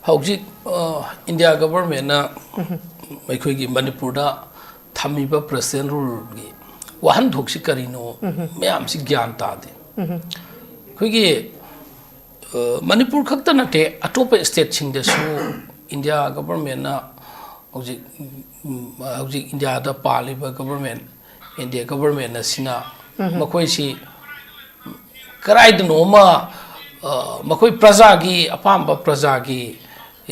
ꯍꯧꯖꯤꯛ, ꯑ, ꯏꯟꯗꯤꯌꯥ ꯒꯚꯔꯟꯃꯦꯟꯅ ꯑꯩꯈꯣꯏꯒꯤ ꯃꯅꯤꯄꯨꯔꯗ ꯊꯝꯃꯤꯕ ꯄ꯭ꯔꯦꯁꯤꯗꯦꯟ ꯔꯨꯜꯒꯤ ꯋꯥꯍꯟꯊꯣꯛꯁꯤ ꯀꯔꯤꯅꯣ, ꯃꯌꯥꯝꯁꯤ ꯒ꯭ꯌꯥꯟ ꯇꯥꯗꯦ꯫ ꯑꯩꯈꯣꯏꯒꯤ, ꯑ, ꯃꯅꯤꯄꯨꯔ ꯈꯛꯇ ꯅꯠꯇꯦ, ꯑꯇꯣꯞꯄ ꯁ꯭ꯇꯦꯠꯁꯤꯡꯗꯁꯨ ꯏꯟꯗꯤꯌꯥ ꯒꯚꯔꯟꯃꯦꯟꯅ ꯍꯧꯖꯤꯛ, ꯎꯝ, ꯍꯧꯖꯤꯛ ꯏꯟꯗꯤꯌꯥꯗ ꯄꯥꯜꯂꯤꯕ ꯒꯚꯔꯟꯃꯦꯟ, ꯏꯟꯗꯤꯌꯥ ꯒꯚꯔꯟꯃꯦꯟ ꯑꯁꯤꯅ ꯃꯈꯣꯏꯁꯤ ꯀꯗꯥꯏꯗꯅꯣꯃ, ꯑ, ꯃꯈꯣꯏ ꯄ꯭ꯔꯖꯥꯒꯤ ꯑꯄꯥꯝꯕ, ꯄ꯭ꯔꯖꯥꯒꯤ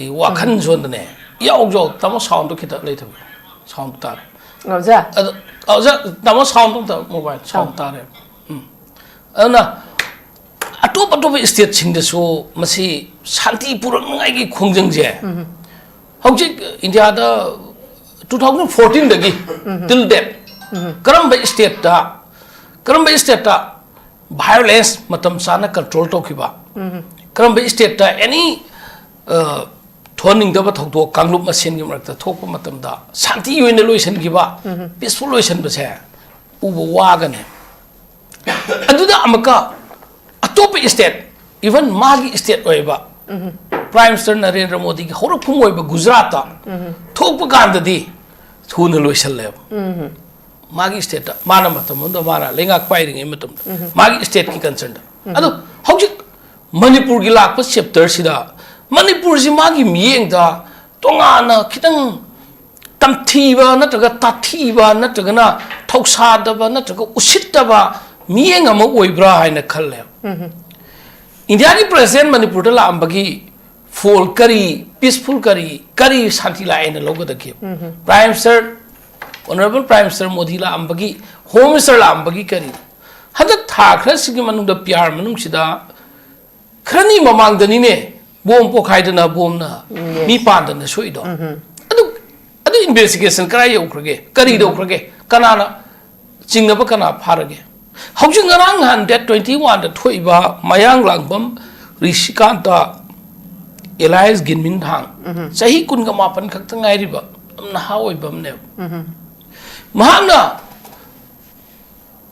ꯋꯥꯈꯜ ꯁꯣꯟꯗꯅꯦ ꯌꯥꯎ ꯌꯥꯎ꯫ ꯇꯥꯃꯣ, ꯁꯥꯎꯟꯗꯣ ꯈꯤꯇ ꯂꯩꯊꯕꯤꯌꯨ, ꯁꯥꯎꯟ ꯇꯥꯔꯦ꯫ ꯑꯣꯖꯥ꯫ ꯑꯗꯣ, ꯑꯣꯖꯥ, ꯇꯥꯃꯣ, ꯁꯥꯎꯟꯗꯣ ꯑꯝꯇ, ꯃꯣꯕꯥꯏꯜ ꯁꯥꯎꯟ ꯇꯥꯔꯦ꯫ ꯎꯝ꯫ ꯑꯗꯨꯅ ꯑꯇꯣꯞ ꯑꯇꯣꯞꯄ ꯁ꯭ꯇꯦꯠꯁꯤꯡꯗꯁꯨ ꯃꯁꯤ ꯁꯥꯟꯇꯤ ꯄꯨꯔꯛꯅꯉꯥꯏꯒꯤ ꯈꯣꯡꯖꯪꯁꯦ ꯍꯧꯖꯤꯛ ꯏꯟꯗꯤꯌꯥꯗ two thousand fourteen ꯗꯒꯤ till date ꯀꯔꯝꯕ ꯁ꯭ꯇꯦꯠꯇ, ꯀꯔꯝꯕ ꯁ꯭ꯇꯦꯠꯇ ꯚꯥꯏꯑꯣꯂꯦꯟꯁ ꯃꯇꯝ ꯆꯥꯅ ꯀꯟꯇ꯭ꯔꯣꯜ ꯇꯧꯈꯤꯕ, ꯀꯔꯝꯕ ꯁ꯭ꯇꯦꯠꯇ ꯑꯦꯅꯤ, ꯑ, ꯊꯣꯛꯍꯟꯅꯤꯡꯗꯕ ꯊꯧꯗꯣꯛ ꯀꯥꯡꯂꯨꯞ ꯃꯁꯦꯟꯒꯤ ꯃꯔꯛꯇ ꯊꯣꯛꯄ ꯃꯇꯝꯗ ꯁꯥꯟꯇꯤ ꯑꯣꯏꯅ ꯂꯣꯏꯁꯤꯟꯈꯤꯕ, ꯄꯤꯁꯐꯨꯜ ꯂꯣꯏꯁꯤꯟꯕꯁꯦ ꯎꯕ ꯋꯥꯒꯅꯤ꯫ ꯑꯗꯨꯗ ꯑꯃꯨꯛꯀ ꯑꯇꯣꯞꯄ ꯁ꯭ꯇꯦꯠ, ꯏꯚꯟ ꯃꯥꯒꯤ ꯁ꯭ꯇꯦꯠ ꯑꯣꯏꯕ ꯄ꯭ꯔꯥꯏꯝ ꯃꯤꯅꯤꯁꯇꯔ ꯅꯔꯦꯟꯗ꯭ꯔ ꯃꯣꯗꯤꯒꯤ ꯍꯧꯔꯛꯐꯝ ꯑꯣꯏꯕ ꯒꯨꯖꯔꯥꯠꯇ ꯊꯣꯛꯄ ꯀꯥꯟꯗꯗꯤ ꯊꯨꯅ ꯂꯣꯏꯁꯤꯜꯂꯦꯕ꯫ ꯃꯥꯒꯤ ꯁ꯭ꯇꯦꯠꯇ ꯃꯥꯅ ꯃꯇꯝ ꯑꯃꯗ ꯃꯥꯅ ꯂꯩꯉꯥꯛ ꯄꯥꯏꯔꯤꯉꯩ ꯃꯇꯝꯗ ꯃꯥꯒꯤ ꯁ꯭ꯇꯦꯠꯀꯤ ꯀꯟꯁꯔꯟꯗ꯫ ꯑꯗꯣ ꯍꯧꯖꯤꯛ ꯃꯅꯤꯄꯨꯔꯒꯤ ꯂꯥꯛꯄ ꯆꯦꯞꯇꯔꯁꯤꯗ ꯃꯅꯤꯄꯨꯔꯁꯤ ꯃꯥꯒꯤ ꯃꯤꯠꯌꯦꯡꯗ ꯇꯣꯉꯥꯟꯅ ꯈꯤꯇꯪ ꯇꯝꯊꯤꯕ ꯅꯠꯇ꯭ꯔꯒ ꯇꯥꯊꯤꯕ ꯅꯠꯇ꯭ꯔꯒꯅ ꯊꯧꯁꯥꯗꯕ ꯅꯠꯇ꯭ꯔꯒ ꯎꯁꯤꯠꯇꯕ ꯃꯤꯠꯌꯦꯡ ꯑꯃ ꯑꯣꯏꯕ꯭ꯔꯥ ꯍꯥꯏꯅ ꯈꯜꯂꯦ꯫ ꯏꯟꯗꯤꯌꯥꯒꯤ ꯄ꯭ꯔꯦꯁꯤꯗꯦꯟ ꯃꯅꯤꯄꯨꯔꯗ ꯂꯥꯛꯑꯝꯕꯒꯤ ꯐꯣꯜ ꯀꯔꯤ, ꯄꯤꯁꯐꯨꯜ ꯀꯔꯤ, ꯀꯔꯤ ꯁꯥꯟꯇꯤ ꯂꯥꯛꯑꯦꯅ ꯂꯧꯒꯗꯒꯦ? Prime minister, honourable prime minister Modi ꯂꯥꯛꯑꯝꯕꯒꯤ, ꯍꯣꯝ ꯃꯤꯅꯤꯁꯇꯔ ꯂꯥꯛꯑꯝꯕꯒꯤ ꯀꯔꯤ? ꯍꯟꯗꯛ ꯊꯥ ꯈꯔꯁꯤꯒꯤ ꯃꯅꯨꯡꯗ ꯄꯤ ꯑꯥꯔ ꯃꯅꯨꯡꯁꯤꯗ ꯈꯔꯅꯤ ꯃꯃꯥꯡꯗꯅꯤꯅꯦ ꯕꯣꯝ ꯄꯣꯈꯥꯏꯗꯅ ꯕꯣꯝꯅ ꯃꯤ ꯄꯥꯟꯗꯅ ꯁꯣꯛꯏꯗꯣ, ꯑꯗꯨ ꯑꯗꯨ ꯏꯟꯚꯦꯁꯇꯤꯒꯦꯁꯟ ꯀꯗꯥꯏ ꯌꯧꯈ꯭ꯔꯒꯦ? ꯀꯔꯤ ꯇꯧꯈ꯭ꯔꯒꯦ? ꯀꯅꯥꯅ ꯆꯤꯡꯅꯕ ꯀꯅꯥ ꯐꯥꯔꯒꯦ? ꯍꯧꯖꯤꯛ ꯉꯔꯥꯡ ꯅꯍꯥꯟ ꯗꯦꯠ ꯇ꯭ꯋꯦꯟꯇꯤ ꯋꯥꯟꯗ ꯊꯣꯛꯏꯕ ꯃꯌꯥꯡ ꯂꯥꯡꯕꯝ ꯔꯤꯁꯤꯀꯥꯟꯇ ꯑꯦꯂꯥꯏꯁ ꯒꯤꯟꯃꯤꯟ ꯊꯥꯡ, ꯆꯍꯤ ꯀꯨꯟꯒ ꯃꯥꯄꯟ ꯈꯛꯇ ꯉꯥꯏꯔꯤꯕ, ꯌꯥꯝ ꯅꯍꯥ ꯑꯣꯏꯕ ꯑꯃꯅꯦꯕ꯫ ꯃꯍꯥꯛꯅ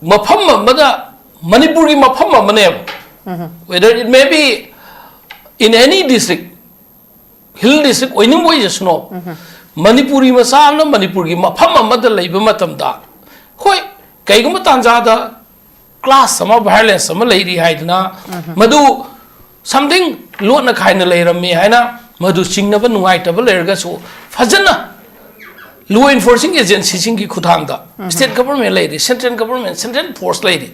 ꯃꯐꯝ ꯑꯃꯗ, ꯃꯅꯤꯄꯨꯔꯒꯤ ꯃꯐꯝ ꯑꯃꯅꯦꯕ, whether it may be in any district, hill district ꯑꯣꯏꯅꯤꯡꯕ ꯑꯣꯏꯖꯁꯅꯣ, ꯃꯅꯤꯄꯨꯔꯤ ꯃꯆꯥ ꯑꯃꯅ ꯃꯅꯤꯄꯨꯔꯒꯤ ꯃꯐꯝ ꯑꯃꯗ ꯂꯩꯕ ꯃꯇꯝꯗ, ꯍꯣꯏ, ꯀꯩꯒꯨꯝꯕ ꯇꯥꯟꯖꯥꯗ ꯀ꯭ꯂꯥꯁ ꯑꯃ, ꯚꯥꯏꯑꯣꯂꯦꯟꯁ ꯑꯃ ꯂꯩꯔꯤ ꯍꯥꯏꯗꯅ, ꯃꯗꯨ ꯁꯝꯊꯤꯡ ꯂꯣꯠꯅ ꯈꯥꯏꯅ ꯂꯩꯔꯝꯃꯤ ꯍꯥꯏꯅ ꯃꯗꯨ ꯆꯤꯡꯅꯕ ꯅꯨꯡꯉꯥꯏꯇꯕ ꯂꯩꯔꯒꯁꯨ, ꯐꯖꯅ ꯂꯣ ꯏꯟꯐꯣꯔꯁꯤꯡ ꯑꯦꯖꯦꯟꯁꯤꯁꯤꯡꯒꯤ ꯈꯨꯠꯊꯥꯡꯗ, ꯁ꯭ꯇꯦꯠ ꯒꯕꯔꯃꯦꯟ ꯂꯩꯔꯤ, ꯁꯦꯟꯇ꯭ꯔꯦꯜ ꯒꯕꯔꯃꯦꯟ, ꯁꯦꯟꯇ꯭ꯔꯦꯜ ꯐꯣꯔꯁ ꯂꯩꯔꯤ,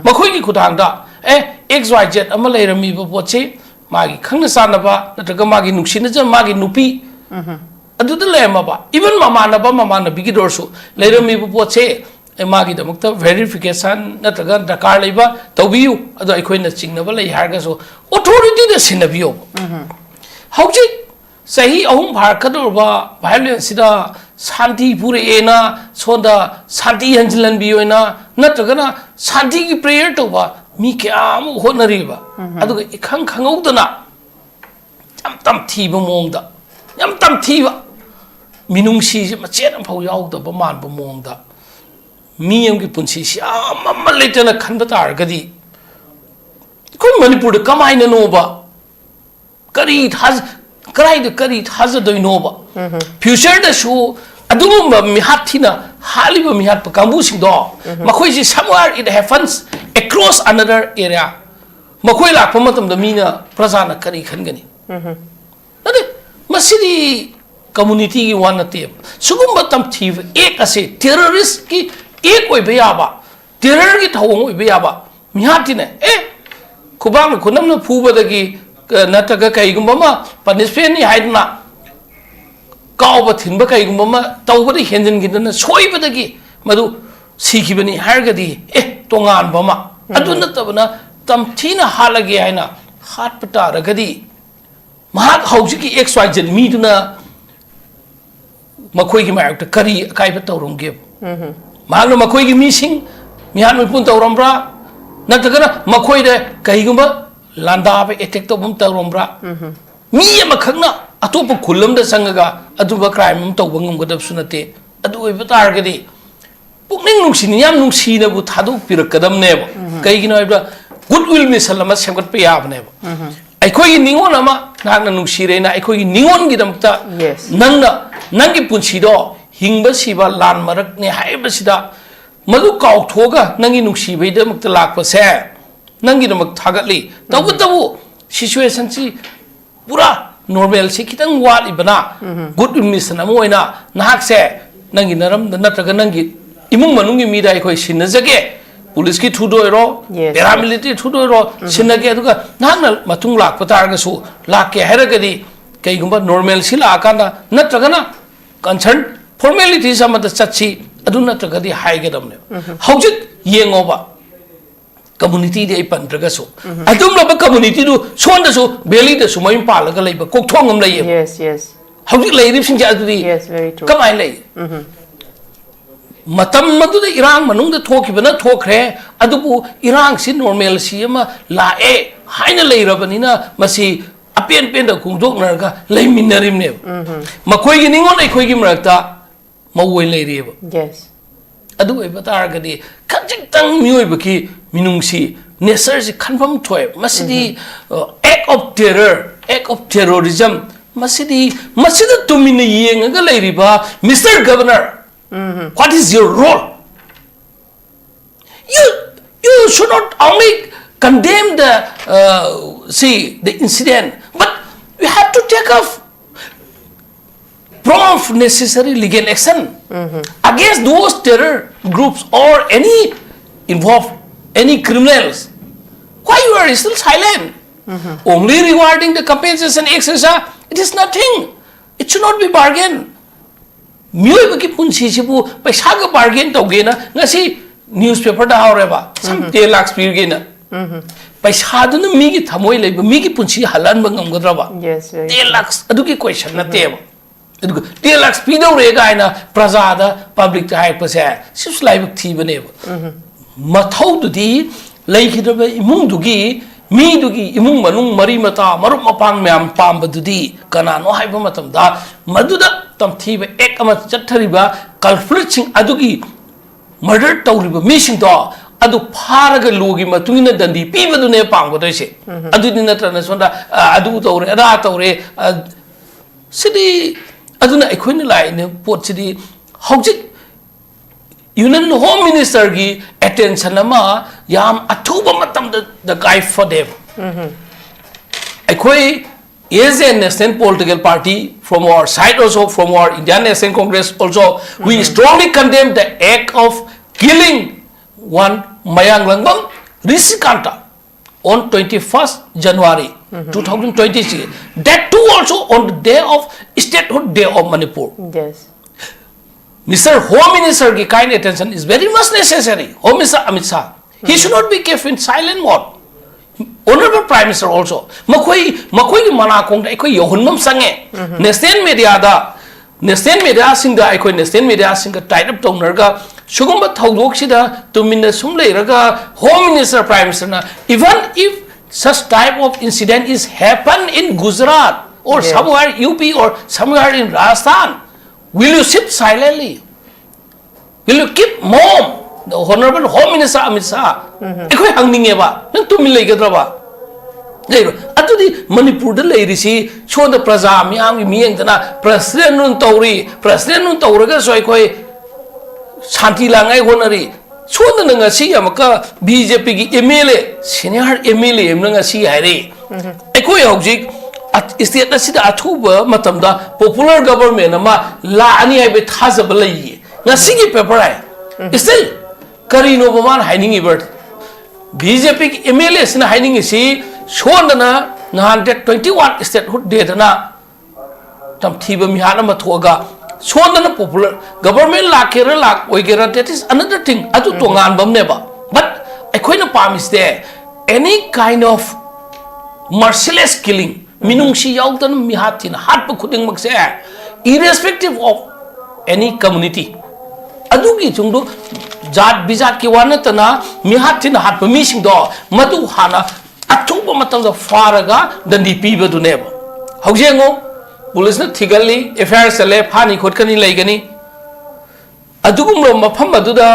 ꯃꯈꯣꯏꯒꯤ ꯈꯨꯠꯊꯥꯡꯗ, ꯑꯦ, ꯑꯦꯛꯁ ꯋꯥꯏ ꯖꯦꯠ ꯑꯃ ꯂꯩꯔꯝꯃꯤꯕ ꯄꯣꯠꯁꯤ ꯃꯥꯒꯤ ꯈꯪꯅ ꯆꯥꯟꯅꯕ ꯅꯠꯇ꯭ꯔꯒ ꯃꯥꯒꯤ ꯅꯨꯡꯁꯤꯅꯖ ꯃꯥꯒꯤ ꯅꯨꯄꯤ ꯑꯗꯨꯗ ꯂꯩꯔꯝꯃꯕ, ꯏꯚꯟ ꯃꯃꯥꯟꯅꯕ ꯃꯃꯥꯟꯅꯕꯤꯒꯤꯗ ꯑꯣꯏꯔꯁꯨ ꯂꯩꯔꯝꯃꯤꯕ ꯄꯣꯠꯁꯦ, ꯑꯦ, ꯃꯥꯒꯤꯗꯃꯛꯇ ꯚꯦꯔꯤꯐꯤꯀꯦꯁꯟ ꯅꯠꯇ꯭ꯔꯒ ꯗꯔꯀꯥꯔ ꯂꯩꯕ ꯇꯧꯕꯤꯌꯨ, ꯑꯗꯣ ꯑꯩꯈꯣꯏꯅ ꯆꯤꯡꯅꯕ ꯂꯩ ꯍꯥꯏꯔꯒꯁꯨ ꯑꯣꯊꯣꯔꯤꯇꯤꯗ ꯁꯤꯟꯅꯕꯤꯌꯣꯕ꯫ ꯍꯧꯖꯤꯛ ꯆꯍꯤ ꯑꯍꯨꯝ ꯐꯥꯔꯛꯀꯗꯧꯔꯕ ꯚꯥꯏꯑꯣꯂꯦꯟꯁꯁꯤꯗ ꯁꯥꯟꯇꯤ ꯄꯨꯔꯛꯑꯦꯅ ꯁꯣꯝꯗ ꯁꯥꯟꯇꯤ ꯍꯟꯖꯤꯜꯍꯟꯕꯤꯌꯣꯅ ꯅꯠꯇ꯭ꯔꯒꯅ ꯁꯥꯟꯇꯤꯒꯤ ꯄ꯭ꯔꯦꯌꯔ ꯇꯧꯕ ꯃꯤ ꯀꯌꯥ ꯑꯃ ꯍꯣꯠꯅꯔꯤꯕ, ꯑꯗꯨꯒ ꯏꯈꯪ ꯈꯪꯍꯧꯗꯅ ꯌꯥꯝ ꯇꯝꯊꯤꯕ ꯃꯑꯣꯡꯗ, ꯌꯥꯝ ꯇꯝꯊꯤꯕ, ꯃꯤꯅꯨꯡꯁꯤꯁꯦ ꯃꯆꯦꯠ ꯑꯃꯐꯥꯎ ꯌꯥꯎꯗꯕ ꯃꯥꯟꯕ ꯃꯑꯣꯡꯗ ꯃꯤ ꯑꯃꯒꯤ ꯄꯨꯟꯁꯤꯁꯤ ꯌꯥꯝ ꯑꯃ ꯂꯩꯇꯅ ꯈꯟꯕ ꯇꯥꯔꯒꯗꯤ, ꯑꯩꯈꯣꯏ ꯃꯅꯤꯄꯨꯔꯗ ꯀꯃꯥꯏꯅꯅꯣꯕ? ꯀꯔꯤ ꯊꯥꯖ-, ꯀꯗꯥꯏꯗ ꯀꯔꯤ ꯊꯥꯖꯗꯣꯏꯅꯣꯕ? ꯐ꯭ꯌꯨꯆꯔꯗꯁꯨ ꯑꯗꯨꯒꯨꯝꯕ ꯃꯤꯍꯥꯠ ꯊꯤꯅ ꯍꯥꯠꯂꯤꯕ ꯃꯤꯍꯥꯠꯄ ꯀꯥꯡꯕꯨꯁꯤꯡꯗꯣ, ꯃꯈꯣꯏꯁꯤ somewhere it happens across another area꯫ ꯃꯈꯣꯏ ꯂꯥꯛꯄ ꯃꯇꯝꯗ ꯃꯤꯅ, ꯄ꯭ꯔꯖꯥꯅ ꯀꯔꯤ ꯈꯟꯒꯅꯤ? ꯑꯗꯨ ꯃꯁꯤꯗꯤ ꯀꯝꯃꯨꯅꯤꯇꯤꯒꯤ ꯋꯥ ꯅꯠꯇꯦꯕ꯫ ꯁꯤꯒꯨꯝꯕ ꯇꯝꯊꯤꯕ ꯑꯦꯛ ꯑꯁꯤ ꯇꯦꯔꯣꯔꯤꯁꯀꯤ ꯑꯦꯛ ꯑꯣꯏꯕ ꯌꯥꯕ, ꯇꯦꯔꯔꯒꯤ ꯊꯧꯑꯣꯡ ꯑꯣꯏꯕ ꯌꯥꯕ ꯃꯤꯍꯥꯠꯇꯤꯅꯦ꯫ ꯑꯦ, ꯈꯨꯕꯥꯛꯅ ꯈꯨꯅꯝꯅ ꯐꯨꯕꯗꯒꯤ, ꯑ, ꯅꯠꯇ꯭ꯔꯒ ꯀꯩꯒꯨꯝꯕ ꯑꯃ ꯄꯅꯤꯁꯃꯦꯟꯅꯤ ꯍꯥꯏꯗꯅ ꯀꯥꯎꯕ ꯊꯤꯟꯕ ꯀꯩꯒꯨꯝꯕ ꯑꯃ ꯇꯧꯕꯗ ꯍꯦꯟꯖꯤꯟꯈꯤꯗꯅ ꯁꯣꯏꯕꯗꯒꯤ ꯃꯗꯨ ꯁꯤꯈꯤꯕꯅꯤ ꯍꯥꯏꯔꯒꯗꯤ, ꯑꯦ, ꯇꯣꯉꯥꯟꯕ ꯑꯃ꯫ ꯑꯗꯨ ꯅꯠꯇꯕꯅ ꯇꯝꯊꯤꯅ ꯍꯥꯠꯂꯒꯦ ꯍꯥꯏꯅ ꯍꯥꯠꯄ ꯇꯥꯔꯒꯗꯤ, ꯃꯍꯥꯛ ꯍꯧꯖꯤꯛꯀꯤ X Y Z ꯃꯤꯗꯨꯅ ꯃꯈꯣꯏꯒꯤ ꯃꯥꯌꯣꯛꯇ ꯀꯔꯤ ꯑꯀꯥꯏꯕ ꯇꯧꯔꯝꯒꯦꯕ? ꯃꯍꯥꯛꯅ ꯃꯈꯣꯏꯒꯤ ꯃꯤꯁꯤꯡ ꯃꯤꯍꯥꯠ ꯃꯤꯄꯨꯟ ꯇꯧꯔꯝꯕ꯭ꯔꯥ? ꯅꯠꯇ꯭ꯔꯒꯅ ꯃꯈꯣꯏꯗ ꯀꯩꯒꯨꯝꯕ ꯂꯥꯟꯗꯥꯕ, ꯑꯦꯇꯦꯛ ꯇꯧꯕ ꯑꯃ ꯇꯧꯔꯝꯕ꯭ꯔꯥ? ꯃꯤ ꯑꯃꯈꯛꯅ ꯑꯇꯣꯞꯄ ꯈꯨꯜ ꯑꯃꯗ ꯆꯪꯉꯒ ꯑꯗꯨꯝꯕ ꯀ꯭ꯔꯥꯏꯝ ꯑꯃ ꯇꯧꯕ ꯉꯝꯒꯗꯕꯁꯨ ꯅꯠꯇꯦ꯫ ꯑꯗꯨ ꯑꯣꯏꯕ ꯇꯥꯔꯒꯗꯤ ꯄꯨꯛꯅꯤꯡ ꯅꯨꯡꯁꯤꯅ, ꯌꯥꯝ ꯅꯨꯡꯁꯤꯅꯕꯨ ꯊꯥꯗꯣꯛꯄꯤꯔꯛꯀꯗꯕꯅꯦꯕ꯫ ꯀꯩꯒꯤꯅꯣ ꯍꯥꯏꯕꯗ, ꯒꯨꯗ ꯋꯤꯜ ꯃꯤꯁꯟ ꯑꯃ ꯁꯦꯝꯒꯠꯄ ꯌꯥꯕꯅꯦꯕ꯫ ꯑꯩꯈꯣꯏꯒꯤ ꯅꯤꯉꯣꯜ ꯑꯃ ꯅꯍꯥꯛꯅ ꯅꯨꯡꯁꯤꯔꯦꯅ, ꯑꯩꯈꯣꯏꯒꯤ ꯅꯤꯉꯣꯜꯒꯤꯗꯃꯛꯇ Yes. ꯅꯪꯅ ꯅꯪꯒꯤ ꯄꯨꯟꯁꯤꯗꯣ ꯍꯤꯡꯕ ꯁꯤꯕ ꯂꯥꯟ ꯃꯔꯛꯅꯦ ꯍꯥꯏꯕꯁꯤꯗ ꯃꯗꯨ ꯀꯥꯎꯊꯣꯛꯑꯒ ꯅꯪꯒꯤ ꯅꯨꯡꯁꯤꯕꯩꯗꯃꯛꯇ ꯂꯥꯛꯄꯁꯦ ꯅꯪꯒꯤꯗꯃꯛ ꯊꯥꯒꯠꯂꯤ꯫ ꯇꯧꯕꯇꯕꯨ ꯁꯤꯆꯨꯋꯦꯁꯟꯁꯤ ꯄꯨꯔꯥ ꯅꯣꯔꯃꯦꯜꯁꯤ ꯈꯤꯇꯪ ꯋꯥꯠꯂꯤꯕꯅ, ꯒꯨꯗ ꯃꯤꯁꯟ ꯑꯃ ꯑꯣꯏꯅ ꯅꯍꯥꯛꯁꯦ ꯅꯪꯒꯤ ꯅꯔꯝꯗ ꯅꯠꯇ꯭ꯔꯒ ꯅꯪꯒꯤ ꯏꯃꯨꯡ ꯃꯅꯨꯡꯒꯤ ꯃꯤꯗ ꯑꯩꯈꯣꯏ ꯁꯤꯟꯅꯖꯒꯦ, ꯄꯨꯂꯤꯁꯀꯤ ꯊ꯭ꯔꯨꯗ ꯑꯣꯏꯔꯣ, Yes, yes. ꯄꯦꯔꯥꯃꯤꯂꯤꯇꯔꯤ ꯊ꯭ꯔꯨꯗ ꯑꯣꯏꯔꯣ, ꯁꯤꯟꯅꯒꯦ, ꯑꯗꯨꯒ ꯅꯍꯥꯛꯅ ꯃꯇꯨꯡ ꯂꯥꯛꯄ ꯇꯥꯔꯒꯁꯨ ꯂꯥꯛꯀꯦ ꯍꯥꯏꯔꯒꯗꯤ ꯀꯩꯒꯨꯝꯕ ꯅꯣꯔꯃꯦꯜꯁꯤ ꯂꯥꯛꯑꯀꯥꯟꯗ ꯅꯠꯇ꯭ꯔꯒꯅ ꯀꯟꯁꯔꯟ ꯐꯣꯔꯃꯦꯂꯤꯇꯤꯁ ꯑꯃꯗ ꯆꯠꯁꯤ, ꯑꯗꯨ ꯅꯠꯇ꯭ꯔꯒꯗꯤ ꯍꯥꯏꯒꯗꯕꯅꯦꯕ꯫ ꯍꯧꯖꯤꯛ ꯌꯦꯡꯉꯣꯕ, ꯀꯝꯃꯨꯅꯤꯇꯤꯗꯤ ꯑꯩ ꯄꯟꯗ꯭ꯔꯒꯁꯨ, ꯑꯗꯨꯝꯂꯕ ꯀꯝꯃꯨꯅꯤꯇꯤꯗꯨ ꯁꯣꯝꯗꯁꯨ ꯚꯦꯂꯤꯗꯁꯨ ꯃꯌꯨꯝ ꯄꯥꯜꯂꯒ ꯂꯩꯕ ꯀꯣꯛꯊꯣꯡ ꯑꯃ ꯂꯩꯌꯦꯕ꯫ Yes, yes. ꯍꯧꯖꯤꯛ ꯂꯩꯔꯤꯕꯁꯤꯡꯁꯦ ꯑꯗꯨꯗꯤ Yes, very true. ꯀꯃꯥꯏꯅ ꯂꯩ? ꯃꯇꯝ ꯑꯗꯨꯗ ꯏꯔꯥꯡ ꯃꯅꯨꯡꯗ ꯊꯣꯛꯈꯤꯕꯅ ꯊꯣꯛꯈ꯭ꯔꯦ, ꯑꯗꯨꯕꯨ ꯏꯔꯥꯡꯁꯤ ꯅꯣꯔꯃꯦꯜꯁꯤ ꯑꯃ ꯂꯥꯛꯑꯦ ꯍꯥꯏꯅ ꯂꯩꯔꯕꯅꯤꯅ ꯃꯁꯤ ꯑꯄꯦꯟ ꯄꯦꯟꯗ ꯈꯣꯡꯗꯣꯛꯅꯔꯒ ꯂꯩꯃꯤꯟꯅꯔꯤꯕꯅꯦꯕ꯫ ꯃꯈꯣꯏꯒꯤ ꯅꯤꯉꯣꯜ ꯑꯩꯈꯣꯏꯒꯤ ꯃꯔꯛꯇ ꯃꯧ ꯑꯣꯏꯅ ꯂꯩꯔꯤꯑꯕ꯫ Yes. ꯑꯗꯨ ꯑꯣꯏꯕ ꯇꯥꯔꯒꯗꯤ ꯈꯖꯤꯛꯇꯪ ꯃꯤꯑꯣꯏꯕꯒꯤ ꯃꯤꯅꯨꯡꯁꯤ, ꯅꯦꯆꯔꯁꯤ ꯈꯟꯐꯝ ꯊꯣꯛꯑꯦ꯫ ꯃꯁꯤꯗꯤ act of terror, act of terrorism, ꯃꯁꯤꯗꯤ ꯃꯁꯤꯗ ꯇꯨꯃꯤꯟꯅ ꯌꯦꯡꯉꯒ ꯂꯩꯔꯤꯕ Mister Governor, what is your role? You, you should not only condemn the, uh, see, the incident, but you have to take a prompt necessary legal action against those terror groups or any involved, any criminals. Why you are still silent? Only rewarding the compensation, et cetera, it is nothing. It should not be bargained. ꯃꯤꯑꯣꯏꯕꯒꯤ ꯄꯨꯟꯁꯤꯁꯤꯕꯨ ꯄꯩꯁꯥꯒ bargain ꯇꯧꯒꯦꯅ ꯉꯁꯤ ꯅ꯭ꯌꯨꯁꯄꯦꯄꯔꯗ ꯍꯥꯎꯔꯦꯕ, ꯁꯝ ten lakhs ꯄꯤꯔꯒꯦꯅ꯫ ꯄꯩꯁꯥꯗꯨꯅ ꯃꯤꯒꯤ ꯊꯃꯣꯏ ꯂꯩꯕ ꯃꯤꯒꯤ ꯄꯨꯟꯁꯤ ꯍꯜꯍꯟꯕ ꯉꯝꯒꯗ꯭ꯔꯕ? Yes, very ten true. Lakhs ꯑꯗꯨꯒꯤ question ꯅꯠꯇꯦꯕ꯫ ꯑꯗꯨꯒ ten lakhs ꯄꯤꯗꯧꯔꯦ ꯀꯥꯏꯅ ꯄ꯭ꯔꯖꯥꯗ, publicꯇ ꯍꯥꯏꯔꯛꯄꯁꯦ ꯁꯤꯁꯨ ꯂꯥꯏꯕꯛ ꯊꯤꯕꯅꯦꯕ꯫ ꯃꯊꯧꯗꯨꯗꯤ ꯂꯩꯈꯤꯗ꯭ꯔꯕ ꯏꯃꯨꯡꯗꯨꯒꯤ ꯃꯤꯗꯨꯒꯤ ꯏꯃꯨꯡ ꯃꯅꯨꯡ ꯃꯔꯤ ꯃꯇꯥ ꯃꯔꯨꯞ ꯃꯄꯥꯡ ꯃꯌꯥꯝ ꯄꯥꯝꯕꯗꯨꯗꯤ ꯀꯅꯥꯅꯣ ꯍꯥꯏꯕ ꯃꯇꯝꯗ ꯃꯗꯨꯗ ꯇꯝꯊꯤꯕ act ꯑꯃ ꯆꯠꯊꯔꯤꯕ culpritꯁꯤꯡ ꯑꯗꯨꯒꯤ murder ꯇꯧꯔꯤꯕ ꯃꯤꯁꯤꯡꯗꯣ ꯑꯗꯨ ꯐꯥꯔꯒ ꯂꯣꯒꯤ ꯃꯇꯨꯡ ꯏꯟꯅ ꯗꯟꯗꯤ ꯄꯤꯕꯗꯨꯅꯦ ꯄꯥꯝꯒꯗꯣꯏꯁꯦ꯫ ꯑꯗꯨꯗꯤ ꯅꯠꯇ꯭ꯔꯅ ꯁꯣꯝꯗ ꯑ, ꯑꯗꯨ ꯇꯧꯔꯦ ꯑꯗꯥ ꯇꯧꯔꯦ ꯑ, ꯁꯤꯗꯤ ꯑꯗꯨꯅ ꯑꯩꯈꯣꯏꯅ ꯂꯥꯛꯏꯅꯦ ꯄꯣꯠꯁꯤꯗꯤ ꯍꯧꯖꯤꯛ Union Home Ministerꯒꯤ attention ꯑꯃ ꯌꯥꯝ ꯑꯊꯨꯕ ꯃꯇꯝꯗ ꯗꯔꯀꯥꯔ ꯐꯗꯦꯕ꯫ ꯑꯩꯈꯣꯏ as a national political party from our side also, from our Indian National Congress also, we strongly condemn the act of killing one Mayanglambam Rishikanta on twenty-first January two thousand twenty-three. That too also on the day of statehood day of Manipur. Yes. Mister Home Ministerꯒꯤ kind attention is very much necessary. Home Minister Amit Shah, he should not be kept in silent mode. Honorable Prime Minister also, ꯃꯈꯣꯏ ꯃꯈꯣꯏꯒꯤ ꯃꯅꯥꯀꯣꯡꯗ ꯑꯩꯈꯣꯏ ꯌꯧꯍꯟꯕ ꯑꯃ ꯆꯪꯉꯦ꯫ National mediaꯗ, national mediaꯁꯤꯡꯗ, ꯑꯩꯈꯣꯏ national mediaꯁꯤꯡꯒ tie up ꯇꯧꯅꯔꯒ ꯁꯤꯒꯨꯝꯕ ꯊꯧꯗꯣꯛꯁꯤꯗ ꯇꯨꯃꯤꯟꯅ ꯁꯨꯝ ꯂꯩꯔꯒ Home Minister, Prime Ministerꯅ, even if such type of incident is happen in Gujarat or Yes. somewhere U P or somewhere in Rajasthan, will you sit silently? Will you keep mum? The Honorable Home Minister Amit Shah, ꯑꯩꯈꯣꯏ ꯍꯪꯅꯤꯡꯉꯦꯕ, ꯅꯪ ꯇꯨꯃꯤꯟ ꯂꯩꯒꯗ꯭ꯔꯕ? ꯂꯩꯔꯣꯏ꯫ ꯑꯗꯨꯗꯤ ꯃꯅꯤꯄꯨꯔꯗ ꯂꯩꯔꯤꯁꯤ ꯁꯣꯝꯗ ꯄ꯭ꯔꯖꯥ ꯃꯤꯌꯥꯝꯒꯤ ꯃꯤꯠꯌꯦꯡꯗꯅ presidentꯅ ꯇꯧꯔꯤ, presidentꯅ ꯇꯧꯔꯒꯁꯨ ꯑꯩꯈꯣꯏ ꯁꯥꯟꯇꯤ ꯂꯥꯡꯉꯥꯏ ꯍꯣꯠꯅꯔꯤ꯫ ꯁꯣꯝꯗꯅ ꯉꯁꯤ ꯑꯃꯨꯛꯀ BJPꯒꯤ MLA, senior MLA ꯑꯃꯅ ꯉꯁꯤ ꯍꯥꯏꯔꯤ, ꯑꯩꯈꯣꯏ ꯍꯧꯖꯤꯛ ꯑ-, state ꯑꯁꯤꯗ ꯑꯊꯨꯕ ꯃꯇꯝꯗ popular government ꯑꯃ ꯂꯥꯛꯑꯅꯤ ꯍꯥꯏꯕꯒꯤ ꯊꯥꯖꯕ ꯂꯩꯌꯦ꯫ ꯉꯁꯤꯒꯤ paper ꯍꯥꯏ꯫ Still, ꯀꯔꯤꯅꯣꯕ ꯃꯥꯅ ꯍꯥꯏꯅꯤꯡꯉꯤꯕ? BJPꯒꯤ MLAꯁꯤꯅ ꯍꯥꯏꯅꯤꯡꯉꯤꯁꯤ ꯁꯣꯝꯗꯅ ꯅꯍꯥꯟ date twenty-one statehood dayꯗꯅ ꯇꯝꯊꯤꯕ ꯃꯤꯍꯥꯠ ꯑꯃ ꯊꯣꯛꯑꯒ ꯁꯣꯝꯗꯅ popular government ꯂꯥꯛꯀꯦꯔꯥ ꯂꯥꯛꯑꯣꯏꯒꯦꯔꯥ, that is another thing, ꯑꯗꯨ ꯇꯣꯉꯥꯟꯕ ꯑꯃꯅꯦꯕ꯫ But ꯑꯩꯈꯣꯏꯅ ꯄꯥꯝꯃꯤꯁꯦ any kind of merciless killing, ꯃꯤꯅꯨꯡꯁꯤ ꯌꯥꯎꯗꯅ ꯃꯤꯍꯥꯠ ꯊꯤꯅ ꯍꯥꯠꯄ ꯈꯨꯗꯤꯡꯃꯛꯁꯦ, irrespective of any community, ꯑꯗꯨꯒꯤ ꯆꯨꯡꯗꯨ ꯖꯥꯠ ꯕꯤꯖꯥꯠꯀꯤ ꯋꯥ ꯅꯠꯇꯅ ꯃꯤꯍꯥꯠ ꯊꯤꯅ ꯍꯥꯠꯄ ꯃꯤꯁꯤꯡꯗꯣ ꯃꯗꯨ ꯍꯥꯟꯅ ꯑꯊꯨꯕ ꯃꯇꯝꯗ ꯐꯥꯔꯒ ꯗꯟꯗꯤ ꯄꯤꯕꯗꯨꯅꯦꯕ꯫ ꯍꯧꯖꯤꯛ ꯌꯦꯡꯉꯨ, ꯄꯨꯂꯤꯁꯅ ꯊꯤꯒꯠꯂꯤ, ꯑꯦꯐ ꯑꯥꯏ ꯑꯥꯔ ꯆꯠꯂꯦ, ꯐꯥꯅꯤ ꯈꯣꯠꯀꯅꯤ ꯂꯩꯒꯅꯤ꯫ ꯑꯗꯨꯒꯨꯝꯂꯕ ꯃꯐꯝ ꯑꯗꯨꯗ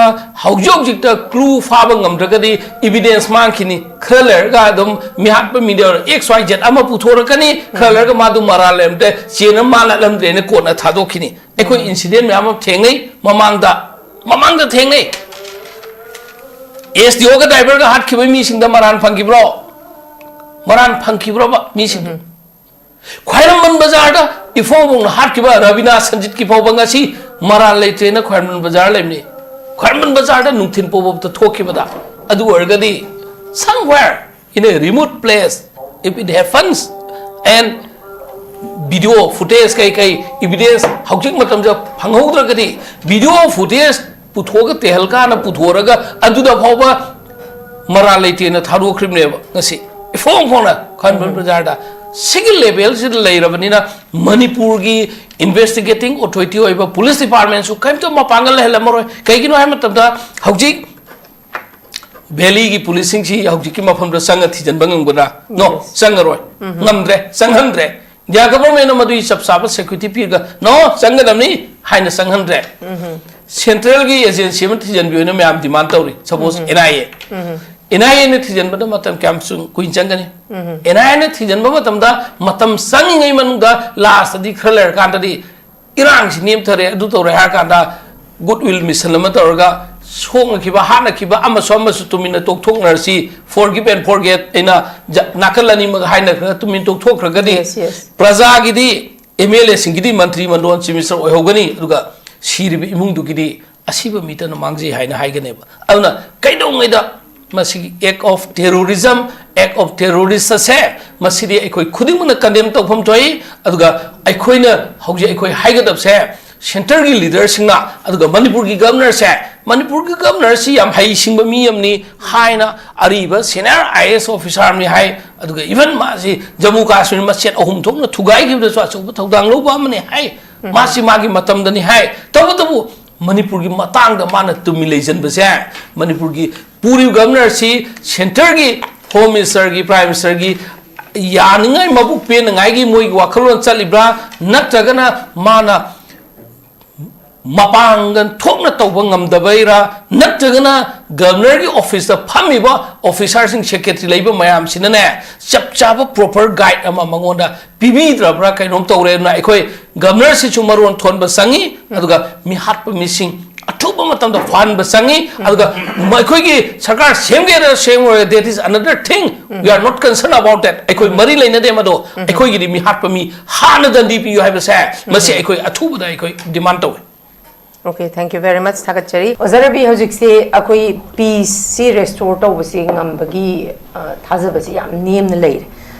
ꯍꯧꯖꯤꯛ ꯍꯧꯖꯤꯛꯇ clue ꯐꯥꯕ ꯉꯝꯗ꯭ꯔꯒꯗꯤ evidence ꯃꯥꯡꯈꯤꯅꯤ꯫ ꯈꯔ ꯂꯩꯔꯒ ꯑꯗꯨꯝ ꯃꯤꯍꯥꯠꯄ ꯃꯤꯗ ꯑꯦꯛꯁ ꯋꯥꯏ ꯖꯦꯠ ꯑꯃ ꯄꯨꯊꯣꯔꯛꯀꯅꯤ, ꯈꯔ ꯂꯩꯔꯒ ꯃꯥꯗꯨ ꯃꯔꯥꯜ ꯂꯩꯔꯝꯗ꯭ꯔꯦ, ꯆꯦꯟ ꯑꯃ ꯃꯥꯜꯂꯛꯂꯝꯗ꯭ꯔꯦꯅ ꯀꯣꯟꯅ ꯊꯥꯗꯣꯛꯈꯤꯅꯤ꯫ ꯑꯩꯈꯣꯏ incident ꯃꯌꯥꯝ ꯑꯃ ꯊꯦꯡꯅꯩ ꯃꯃꯥꯡꯗ, ꯃꯃꯥꯡꯗ ꯊꯦꯡꯅꯩ꯫ ꯑꯦꯁ ꯗꯤ ꯑꯣꯒ ꯗ꯭ꯔꯥꯏꯚꯔꯒ ꯍꯥꯠꯈꯤꯕ ꯃꯤꯁꯤꯡꯗ ꯃꯔꯥꯟ ꯐꯪꯈꯤꯕ꯭ꯔꯣ? ꯃꯔꯥꯟ ꯐꯪꯈꯤꯕ꯭ꯔꯣꯕ ꯃꯤꯁꯤꯡꯗꯣ? ꯈ꯭ꯋꯥꯏꯔꯝꯕꯟ ꯕꯖꯥꯔꯗ ꯏꯐꯣꯡꯐꯣꯡꯅ ꯍꯥꯠꯈꯤꯕ ꯔꯕꯤꯅꯥ ꯁꯟꯖꯤꯠꯀꯤ ꯐꯥꯎꯕ ꯉꯁꯤ ꯃꯔꯥꯜ ꯂꯩꯇ꯭ꯔꯦꯅ ꯈ꯭ꯋꯥꯏꯔꯝꯕꯟ ꯕꯖꯥꯔ ꯂꯩꯕꯅꯤ꯫ ꯈ꯭ꯋꯥꯏꯔꯝꯕꯟ ꯕꯖꯥꯔꯗ ꯅꯨꯡꯊꯤꯜ ꯄꯣꯕꯣꯞꯇ ꯊꯣꯛꯈꯤꯕꯗ, ꯑꯗꯨ ꯑꯣꯏꯔꯒꯗꯤ somewhere in a remote place, if it happens, and video footage ꯀꯩ ꯀꯩ evidence ꯍꯧꯖꯤꯛ ꯃꯇꯝꯗ ꯐꯪꯍꯧꯗ꯭ꯔꯒꯗꯤ, video footage ꯄꯨꯊꯣꯛꯑꯒ ꯇꯦꯍꯜꯀꯥꯅ ꯄꯨꯊꯣꯔꯒ ꯑꯗꯨꯗ ꯐꯥꯎꯕ ꯃꯔꯥꯜ ꯂꯩꯇꯦꯅ ꯊꯥꯗꯣꯛꯈ꯭ꯔꯤꯕꯅꯦꯕ꯫ ꯉꯁꯤ ꯏꯐꯣꯡ ꯐꯣꯡꯅ ꯈ꯭ꯋꯥꯏꯔꯝꯕꯟ ꯕꯖꯥꯔꯗ ꯁꯤꯒꯤ ꯂꯦꯚꯦꯜꯁꯤꯗ ꯂꯩꯔꯕꯅꯤꯅ ꯃꯅꯤꯄꯨꯔꯒꯤ investigating authority ꯑꯣꯏꯕ ꯄꯨꯂꯤꯁ ꯗꯤꯄꯥꯔꯠꯃꯦꯟꯁꯨ ꯀꯔꯤꯝꯇ ꯃꯄꯥꯡꯒꯜ ꯂꯩꯍꯜꯂꯝꯃꯔꯣꯏ꯫ ꯀꯩꯒꯤꯅꯣ ꯍꯥꯏꯕ ꯃꯇꯝꯗ ꯍꯧꯖꯤꯛ ꯚꯦꯂꯤꯒꯤ ꯄꯨꯂꯤꯁꯁꯤꯡꯁꯤ ꯍꯧꯖꯤꯛꯀꯤ ꯃꯐꯝꯗ ꯆꯪꯉ ꯊꯤꯖꯤꯟꯕ ꯉꯝꯒꯗ꯭ꯔꯥ? No, ꯆꯪꯉꯔꯣꯏ, ꯉꯝꯗ꯭ꯔꯦ, ꯆꯪꯍꯟꯗ꯭ꯔꯦ꯫ ꯏꯟꯗꯤꯌꯥ ꯒꯚꯔꯟꯃꯦꯟꯅ ꯃꯗꯨꯒꯤ ꯆꯞ ꯆꯥꯕ ꯁꯦꯀ꯭ꯌꯨꯔꯤꯇꯤ ꯄꯤꯔꯒ, "No, ꯆꯪꯒꯗꯕꯅꯤ" ꯍꯥꯏꯅ ꯆꯪꯍꯟꯗ꯭ꯔꯦ꯫ ꯁꯦꯟꯇ꯭ꯔꯦꯜꯒꯤ ꯑꯦꯖꯦꯟꯁꯤ ꯑꯃ ꯊꯤꯖꯤꯟꯕꯤꯌꯨꯅ ꯃꯌꯥꯝ ꯗꯤꯃꯥꯟ ꯇꯧꯔꯤ꯫ Suppose N I A, N I ꯑꯦꯅ ꯊꯤꯖꯤꯟꯕꯗ ꯃꯇꯝ ꯀꯌꯥꯝ ꯆꯨꯝ-, ꯀꯨꯏꯅ ꯆꯪꯒꯅꯤ? ꯑꯦꯟ ꯑꯥꯏ ꯑꯦꯅ ꯊꯤꯖꯤꯟꯕ ꯃꯇꯝꯗ ꯃꯇꯝ ꯆꯪꯉꯤꯉꯩ ꯃꯅꯨꯡꯗ ꯂꯥꯁꯇꯗꯤ ꯈꯔ ꯂꯩꯔꯀꯥꯟꯗꯗꯤ ꯏꯔꯥꯡꯁꯤ ꯅꯦꯝꯊꯔꯦ, ꯑꯗꯨ ꯇꯧꯔꯦ ꯍꯥꯏꯔ ꯀꯥꯟꯗ ꯒꯨꯗ ꯋꯤꯜ ꯃꯤꯁꯟ ꯑꯃ ꯇꯧꯔꯒ ꯁꯣꯛꯅꯈꯤꯕ, ꯍꯥꯠꯅꯈꯤꯕ ꯑꯃꯁꯨ ꯑꯃꯁꯨ ꯇꯨꯃꯤꯟꯅ ꯇꯣꯛꯊꯣꯛꯅꯔꯁꯤ, forgive and forget ꯑꯩꯅ ꯖ-, ꯅꯥꯀꯜ ꯑꯅꯤꯃꯛ ꯍꯥꯏꯅꯈ꯭ꯔꯒ ꯇꯨꯃꯤꯟ ꯇꯣꯛꯊꯣꯛꯈ꯭ꯔꯒꯗꯤ Yes, yes. ꯄ꯭ꯔꯖꯥꯒꯤꯗꯤ, ꯑꯦꯝ ꯑꯦꯜ ꯑꯦꯁꯤꯡꯒꯤꯗꯤ ꯃꯟꯇ꯭ꯔꯤ ꯃꯟꯗꯣꯟ ꯆꯤꯐ ꯃꯤꯅꯤꯁꯇꯔ ꯑꯣꯏꯍꯧꯒꯅꯤ, ꯑꯗꯨꯒ ꯁꯤꯔꯤꯕ ꯏꯃꯨꯡꯗꯨꯒꯤꯗꯤ ꯑꯁꯤꯕ ꯃꯤꯇꯅ ꯃꯥꯡꯖꯩ ꯍꯥꯏꯅ ꯍꯥꯏꯒꯅꯦꯕ꯫ ꯑꯗꯨꯅ ꯀꯩꯗꯧꯉꯩꯗ ꯃꯁꯤꯒꯤ act of terrorism, act of terrorist ꯑꯁꯦ ꯃꯁꯤꯗꯤ ꯑꯩꯈꯣꯏ ꯈꯨꯗꯤꯡꯃꯛꯅ condemn ꯇꯧꯐꯝ ꯊꯣꯛꯏ꯫ ꯑꯗꯨꯒ ꯑꯩꯈꯣꯏꯅ ꯍꯧꯖꯤꯛ ꯑꯩꯈꯣꯏ ꯍꯥꯏꯒꯗꯕꯁꯦ, ꯁꯦꯟꯇꯔꯒꯤ ꯂꯤꯗꯔꯁꯤꯡꯅ ꯑꯗꯨꯒ ꯃꯅꯤꯄꯨꯔꯒꯤ ꯒꯕꯔꯅꯔꯁꯦ ꯃꯅꯤꯄꯨꯔꯒꯤ ꯒꯕꯔꯅꯔꯁꯤ ꯌꯥꯝ ꯍꯩꯁꯤꯡꯕ ꯃꯤ ꯑꯃꯅꯤ ꯍꯥꯏꯅ ꯑꯔꯤꯕ senior I A S officer ꯑꯃꯅꯤ ꯍꯥꯏ꯫ ꯑꯗꯨꯒ ꯏꯚꯟ ꯃꯥꯁꯤ ꯖꯃꯨ ꯀꯥꯁꯃꯤꯔ ꯃꯆꯦꯠ ꯑꯍꯨꯝ ꯊꯣꯛꯅ ꯊꯨꯒꯥꯏꯈꯤꯕꯗꯁꯨ ꯑꯆꯧꯕ ꯊꯧꯗꯥꯡ ꯂꯧꯕ ꯑꯃꯅꯤ ꯍꯥꯏ꯫ ꯃꯥꯁꯤ ꯃꯥꯒꯤ ꯃꯇꯝꯗꯅꯤ ꯍꯥꯏ꯫ ꯇꯧꯕꯇꯕꯨ ꯃꯅꯤꯄꯨꯔꯒꯤ ꯃꯇꯥꯡꯗ ꯃꯥꯅ ꯇꯨꯃꯤꯟ ꯂꯩꯁꯤꯟꯕꯁꯦ, ꯃꯅꯤꯄꯨꯔꯒꯤ ꯄꯨꯔꯤꯕ ꯒꯕꯔꯅꯔꯁꯤ, ꯁꯦꯟꯇꯔꯒꯤ ꯍꯣꯝ ꯃꯤꯅꯤꯁꯇꯔꯒꯤ, ꯄ꯭ꯔꯥꯏꯝ ꯃꯤꯅꯤꯁꯇꯔꯒꯤ ꯌꯥꯅꯤꯡꯉꯥꯏ, ꯃꯕꯨꯛ ꯄꯦꯟꯅꯉꯥꯏꯒꯤ ꯃꯣꯏꯒꯤ ꯋꯥꯈꯜꯂꯣꯟ ꯆꯠꯂꯤꯕ꯭ꯔꯥ, ꯅꯠꯇ꯭ꯔꯒꯅ ꯃꯥꯅ ꯃꯄꯥꯡꯒꯜ ꯊꯣꯛꯅ ꯇꯧꯕ ꯉꯝꯗꯕꯩꯔꯥ, ꯅꯠꯇ꯭ꯔꯒꯅ ꯒꯕꯔꯅꯔꯒꯤ ꯑꯣꯐꯤꯁꯇ ꯐꯝꯃꯤꯕ ꯑꯣꯐꯤꯁꯥꯔꯁꯤꯡ, ꯁꯦꯀ꯭ꯔꯦꯇꯔꯤ ꯂꯩꯕ ꯃꯌꯥꯝꯁꯤꯅꯅꯦ, ꯆꯞ ꯆꯥꯕ ꯄ꯭ꯔꯣꯄꯔ ꯒꯥꯏꯗ ꯑꯃ ꯃꯉꯣꯟꯗ ꯄꯤꯕꯤꯗ꯭ꯔꯕ꯭ꯔꯥ, ꯀꯩꯅꯣꯝ ꯇꯧꯔꯦ꯫ ꯑꯗꯨꯅ ꯑꯩꯈꯣꯏ ꯒꯕꯔꯅꯔꯁꯤꯁꯨ ꯃꯔꯣꯟ ꯊꯣꯟꯕ ꯆꯪꯉꯤ, ꯑꯗꯨꯒ ꯃꯤꯍꯥꯠꯄ ꯃꯤꯁꯤꯡ ꯑꯊꯨꯕ ꯃꯇꯝꯗ ꯐꯥꯍꯟꯕ ꯆꯪꯉꯤ꯫ ꯑꯗꯨꯒ ꯃ-, ꯑꯩꯈꯣꯏꯒꯤ ꯁꯔꯀꯥꯔ ꯁꯦꯝꯒꯦꯔꯥ ꯁꯦꯝꯃꯣꯏꯔꯥ, that is another thing, we are not concerned about that, ꯑꯩꯈꯣꯏ ꯃꯔꯤ ꯂꯩꯅꯗꯦ ꯃꯗꯣ꯫ ꯑꯩꯈꯣꯏꯒꯤꯗꯤ ꯃꯤꯍꯥꯠꯄ ꯃꯤ ꯍꯥꯟꯅ ꯗꯟꯗꯤ ꯄꯤꯌꯨ ꯍꯥꯏꯕꯁꯦ, ꯃꯁꯤ ꯑꯩꯈꯣꯏ ꯑꯊꯨꯕꯗ ꯑꯩꯈꯣꯏ ꯗꯤꯃꯥꯟ ꯇꯧꯋꯤ꯫ Okay, thank you very much, ꯊꯥꯒꯠꯆꯔꯤ꯫ ꯑꯣꯖꯥ ꯔꯕꯤ, ꯍꯧꯖꯤꯛꯁꯦ ꯑꯩꯈꯣꯏ ꯄꯤꯁꯁꯤ ꯔꯦꯁꯇꯣꯔ ꯇꯧꯕꯁꯤ ꯉꯝꯕꯒꯤ, ꯑ, ꯊꯥꯖꯕꯁꯤ ꯌꯥꯝ ꯅꯦꯝꯅ ꯂꯩꯔꯦ꯫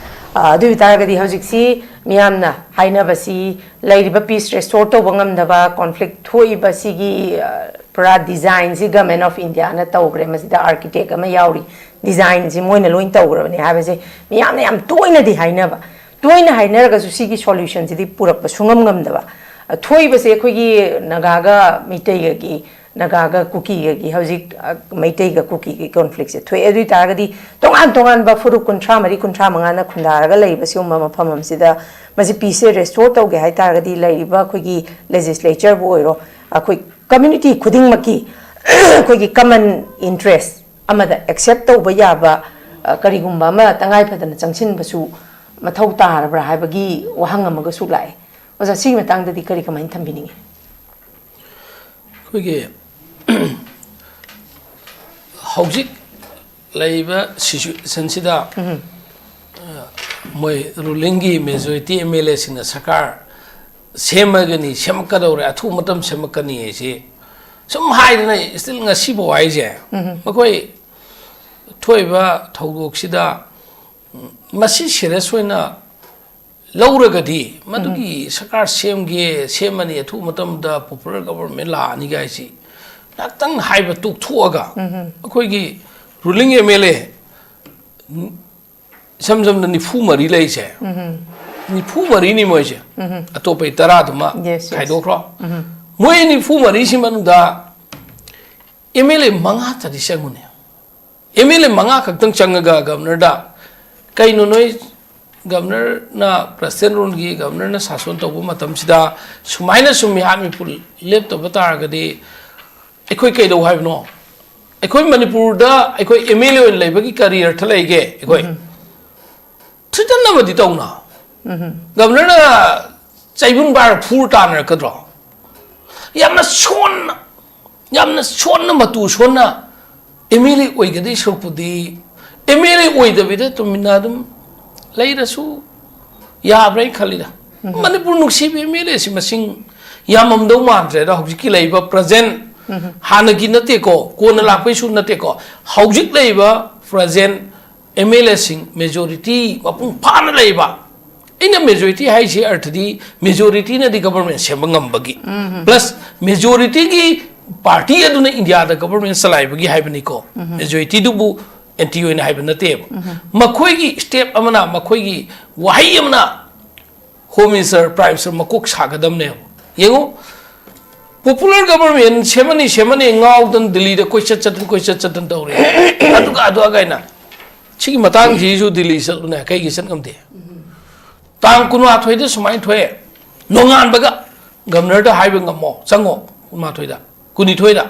ꯑ, ꯑꯗꯨ ꯑꯣꯏꯇꯥꯔꯒꯗꯤ ꯍꯧꯖꯤꯛꯁꯤ ꯃꯤꯌꯥꯝꯅ ꯍꯥꯏꯅꯕꯁꯤ ꯂꯩꯔꯤꯕ ꯄꯤꯁ ꯔꯦꯁꯇꯣꯔ ꯇꯧꯕ ꯉꯝꯗꯕ, ꯀꯣꯟꯐ꯭ꯂꯤꯛ ꯊꯣꯛꯏꯕꯁꯤꯒꯤ, ꯑ, ꯄꯨꯔꯥ ꯗꯤꯖꯥꯏꯟꯁꯤ ꯒꯃꯦꯟ ꯑꯣꯐ ꯏꯟꯗꯤꯌꯥꯅ ꯇꯧꯈ꯭ꯔꯦ, ꯃꯁꯤꯗ ꯑꯥꯔꯀꯤꯇꯦꯛ ꯑꯃ ꯌꯥꯎꯔꯤ, ꯗꯤꯖꯥꯏꯟꯁꯤ ꯃꯣꯏꯅ ꯂꯣꯏ ꯇꯧꯈ꯭ꯔꯕꯅꯤ ꯍꯥꯏꯕꯁꯦ ꯃꯤꯌꯥꯝꯅ ꯌꯥꯝ ꯇꯣꯏꯅꯗꯤ ꯍꯥꯏꯅꯕ꯫ ꯇꯣꯏꯅ ꯍꯥꯏꯅꯔꯒꯁꯨ ꯁꯤꯒꯤ ꯁꯣꯂꯨꯁꯟꯁꯤꯗꯤ ꯄꯨꯔꯛꯄ ꯁꯨꯡꯉꯝ ꯉꯝꯗꯕ꯫ ꯑ, ꯊꯣꯛꯏꯕꯁꯦ ꯑꯩꯈꯣꯏꯒꯤ ꯅꯥꯒꯥꯒ ꯃꯩꯇꯩꯒꯒꯤ, ꯅꯥꯒꯥꯒ ꯀꯨꯀꯤꯒꯒꯤ ꯍꯧꯖꯤꯛ, ꯑ, ꯃꯩꯇꯩꯒ ꯀꯨꯀꯤꯒꯤ ꯀꯣꯟꯐ꯭ꯂꯤꯛꯁꯦ ꯊꯣꯛꯑꯦ꯫ ꯑꯗꯨ ꯑꯣꯏ ꯇꯥꯔꯒꯗꯤ ꯇꯣꯉꯥꯟ ꯇꯣꯉꯥꯟꯕ ꯐꯨꯔꯨꯞ ꯀꯨꯟꯊ꯭ꯔꯥ ꯃꯔꯤ, ꯀꯨꯟꯊ꯭ꯔꯥ ꯃꯉꯥꯅ ꯈꯨꯟꯗꯥꯔꯒ ꯂꯩꯕ ꯁꯤꯒꯨꯝꯕ ꯃꯐꯝ ꯑꯃꯁꯤꯗ ꯃꯁꯤ ꯄꯤꯁꯁꯦ ꯔꯦꯁꯇꯣꯔ ꯇꯧꯒꯦ ꯍꯥꯏ ꯇꯥꯔꯒꯗꯤ ꯂꯩꯔꯤꯕ ꯑꯩꯈꯣꯏꯒꯤ ꯂꯦꯖꯤꯁꯂꯦꯆꯔꯕꯨ ꯑꯣꯏꯔꯣ, ꯑꯩꯈꯣꯏ ꯀꯝꯃ꯭ꯌꯨꯅꯤꯇꯤ ꯈꯨꯗꯤꯡꯃꯛꯀꯤ ꯑꯩꯈꯣꯏꯒꯤ ꯀꯃꯟ ꯏꯟꯇꯔꯦꯁ ꯑꯃꯗ ꯑꯦꯛꯁꯦꯞ ꯇꯧꯕ ꯌꯥꯕ, ꯑ, ꯀꯔꯤꯒꯨꯝꯕ ꯑꯃ ꯇꯉꯥꯏ ꯐꯗꯅ ꯆꯪꯁꯤꯟꯕꯁꯨ ꯃꯊꯧ ꯇꯥꯔꯕ꯭ꯔꯥ ꯍꯥꯏꯕꯒꯤ ꯋꯥꯍꯪ ꯑꯃꯒꯁꯨ ꯂꯥꯛꯑꯦ꯫ ꯑꯣꯖꯥ, ꯁꯤꯒꯤ ꯃꯇꯥꯡꯗꯗꯤ ꯀꯔꯤ ꯀꯃꯥꯏꯅ ꯊꯝꯕꯤꯅꯤꯡꯉꯤ? ꯑꯩꯈꯣꯏꯒꯤ ꯍꯧꯖꯤꯛ ꯂꯩꯔꯤꯕ ꯁꯤꯆꯨꯋꯦꯁꯟꯁꯤꯗ, ꯑ, ꯃꯣꯏ ꯔꯨꯂꯤꯡꯒꯤ ꯃꯦꯖꯣꯔꯤꯇꯤ ꯑꯦꯝ ꯑꯦꯜ ꯑꯦꯁꯤꯡꯅ ꯁꯔꯀꯥꯔ ꯁꯦꯝꯃꯒꯅꯤ, ꯁꯦꯝꯃꯛꯀꯗꯧꯔꯦ, ꯑꯊꯨꯕ ꯃꯇꯝ ꯁꯦꯝꯃꯛꯀꯅꯤ ꯍꯥꯏꯁꯤ ꯁꯨꯝ ꯍꯥꯏꯗꯅ ꯁ꯭ꯇꯤꯜ ꯉꯁꯤꯐꯥꯎ ꯍꯥꯏꯁꯦ꯫ ꯃꯈꯣꯏ ꯊꯣꯛꯏꯕ ꯊꯧꯗꯣꯛꯁꯤꯗ, ꯎꯝ, ꯃꯁꯤ ꯁꯤꯔꯤꯌꯁ ꯑꯣꯏꯅ ꯂꯧꯔꯒꯗꯤ ꯃꯗꯨꯒꯤ ꯁꯔꯀꯥꯔ ꯁꯦꯝꯒꯦ, ꯁꯦꯝꯃꯅꯤ, ꯑꯊꯨꯕ ꯃꯇꯝꯗ ꯄꯣꯄꯨꯂꯔ ꯒꯕꯔꯟꯃꯦꯟ ꯂꯥꯛꯑꯅꯤ ꯍꯥꯏꯁꯤ ꯉꯥꯛꯇꯪ ꯍꯥꯏꯕ ꯇꯣꯛꯊꯣꯛꯑꯒ, ꯑꯩꯈꯣꯏꯒꯤ ꯔꯨꯂꯤꯡ ꯑꯦꯝ ꯑꯦꯜ ꯑꯦ ꯏꯁꯝ ꯁꯝꯅ ꯅꯤꯐꯨ ꯃꯔꯤ ꯂꯩꯔꯤꯁꯦ, ꯅꯤꯐꯨ ꯃꯔꯤꯅꯤ ꯃꯣꯏꯁꯦ꯫ ꯑꯇꯣꯞꯄꯩ ꯇꯔꯥꯗꯨꯃ Yes, yes. ꯈꯥꯏꯗꯣꯛꯈ꯭ꯔꯣ꯫ ꯃꯣꯏ ꯅꯤꯐꯨ ꯃꯔꯤꯁꯤ ꯃꯅꯨꯡꯗ ꯑꯦꯝ ꯑꯦꯜ ꯑꯦ ꯃꯉꯥꯇꯗꯤ ꯆꯪꯉꯨꯅꯦ꯫ ꯑꯦꯝ ꯑꯦꯜ ꯑꯦ ꯃꯉꯥ ꯈꯛꯇꯪ ꯆꯪꯉꯒ ꯒꯕꯅꯔꯗ, "ꯀꯩꯅꯣ ꯅꯣꯏ ꯒꯕꯅꯔꯅ, ꯄ꯭ꯔꯁꯤꯗꯦꯟ ꯔꯨꯜꯒꯤ ꯒꯕꯅꯔꯅ ꯁꯥꯁꯣꯟ ꯇꯧꯕ ꯃꯇꯝꯁꯤꯗ ꯁꯨꯃꯥꯏꯅ ꯁꯨꯝ ꯃꯤꯍꯥꯠ ꯃꯤꯄꯨꯟ ꯂꯦꯞꯇꯕ ꯇꯥꯔꯒꯗꯤ ꯑꯩꯈꯣꯏ ꯀꯩꯗꯧ ꯍꯥꯏꯕꯅꯣ? ꯑꯩꯈꯣꯏ ꯃꯅꯤꯄꯨꯔꯗ ꯑꯩꯈꯣꯏ ꯑꯦꯝ ꯑꯦꯜ ꯑꯦ ꯑꯣꯏꯅ ꯂꯩꯕꯒꯤ ꯀꯔꯤ ꯑꯔꯊ ꯂꯩꯒꯦ?" ꯑꯩꯈꯣꯏ ꯊꯨꯖꯟꯅꯕꯗꯤ ꯇꯧꯅ꯫ ꯒꯕꯅꯔꯅ ꯆꯩꯕꯨꯟ ꯄꯥꯏꯔ ꯐꯨꯔ ꯇꯥꯟꯅꯔꯛꯀꯗ꯭ꯔꯣ? ꯌꯥꯝꯅ ꯁꯣꯟꯅ, ꯌꯥꯝꯅ ꯁꯣꯟꯅ, ꯃꯇꯨ ꯁꯣꯟꯅ ꯑꯦꯝ ꯑꯦꯜ ꯑꯦ ꯑꯣꯏꯒꯗꯣꯏ ꯁꯔꯨꯛꯄꯨꯗꯤ, ꯑꯦꯝ ꯑꯦꯜ ꯑꯦ ꯑꯣꯏꯗꯕꯤꯗ ꯇꯨꯃꯤꯟꯅ ꯑꯗꯨꯝ ꯂꯩꯔꯁꯨ ꯌꯥꯕ꯭ꯔꯥ ꯍꯥꯏꯅ ꯈꯜꯂꯤꯗ꯫ ꯃꯅꯤꯄꯨꯔ ꯅꯨꯡꯁꯤꯕ ꯑꯦꯝ ꯑꯦꯜ ꯑꯦꯁꯤ ꯃꯁꯤꯡ ꯌꯥꯝꯃꯝꯗꯧ ꯃꯥꯟꯗ꯭ꯔꯦꯗ꯫ ꯍꯧꯖꯤꯛꯀꯤ ꯂꯩꯔꯤꯕ ꯄ꯭ꯔꯖꯦꯟ, ꯍꯥꯟꯅꯒꯤ ꯅꯠꯇꯦꯀꯣ, ꯀꯣꯟꯅ ꯂꯥꯛꯄꯩꯁꯨ ꯅꯠꯇꯦꯀꯣ, ꯍꯧꯖꯤꯛ ꯂꯩꯔꯤꯕ ꯄ꯭ꯔꯖꯦꯟ ꯑꯦꯝ ꯑꯦꯜ ꯑꯦꯁꯤꯡ ꯃꯦꯖꯣꯔꯤꯇꯤ ꯃꯄꯨꯡ ꯐꯥꯅ ꯂꯩꯕ꯫ ꯑꯩꯅ ꯃꯦꯖꯣꯔꯤꯇꯤ ꯍꯥꯏꯁꯤ ꯑꯔꯊꯗꯤ ꯃꯦꯖꯣꯔꯤꯇꯤꯅꯗꯤ ꯒꯕꯔꯃꯦꯟ ꯁꯦꯝꯕ ꯉꯝꯕꯒꯤ, ꯄ꯭ꯂꯁ ꯃꯦꯖꯣꯔꯤꯇꯤꯒꯤ ꯄꯥꯔꯇꯤ ꯑꯗꯨꯅ ꯏꯟꯗꯤꯌꯥꯗ ꯒꯕꯔꯃꯦꯟ ꯆꯂꯥꯏꯕꯒꯤ ꯍꯥꯏꯕꯅꯤꯀꯣ꯫ ꯃꯦꯖꯣꯔꯤꯇꯤꯗꯨꯕꯨ ꯑꯦꯟꯇꯤ ꯑꯣꯏꯅ ꯍꯥꯏꯕ ꯅꯠꯇꯦꯕ꯫ ꯃꯈꯣꯏꯒꯤ ꯁ꯭ꯇꯦꯞ ꯑꯃꯅ, ꯃꯈꯣꯏꯒꯤ ꯋꯥꯍꯩ ꯑꯃꯅ ꯍꯣꯝ ꯃꯤꯅꯤꯁꯇꯔ, ꯄ꯭ꯔꯥꯏꯝ ꯃꯤꯅꯤꯁꯇꯔ ꯃꯀꯣꯛ ꯁꯥꯒꯗꯕꯅꯦꯕ꯫ ꯌꯦꯡꯉꯨ, ꯄꯣꯄꯨꯂꯔ ꯒꯕꯔꯃꯦꯟ ꯁꯦꯝꯃꯅꯤ, ꯁꯦꯝꯃꯅꯤ ꯉꯥꯎꯗꯅ ꯗꯤꯜꯂꯤꯗ ꯀꯣꯏꯆꯠ ꯆꯠꯇꯅ, ꯀꯣꯏꯆꯠ ꯆꯠꯇꯅ ꯇꯧꯔꯦ꯫ ꯑꯗꯨꯒ, ꯑꯗꯨꯒ ꯀꯥꯏꯅ꯫ ꯁꯤꯒꯤ ꯃꯇꯥꯡꯁꯤꯁꯨ ꯗꯤꯜꯂꯤ ꯆꯠꯂꯨꯅꯦ, ꯀꯩꯒꯤ ꯆꯠ ꯉꯝꯗꯦ? ꯇꯥꯡ ꯀꯨꯟꯃꯥꯊꯣꯏꯗ ꯁꯨꯃꯥꯏꯅ ꯊꯣꯛꯑꯦ, ꯅꯣꯡꯉꯥꯟꯕꯒ ꯒꯕꯅꯔꯗ ꯍꯥꯏꯕ ꯉꯝꯃꯣ, ꯆꯪꯉꯣ, ꯀꯨꯟꯃꯥꯊꯣꯏꯗ, ꯀꯨꯟꯅꯤꯊꯣꯏꯗ꯫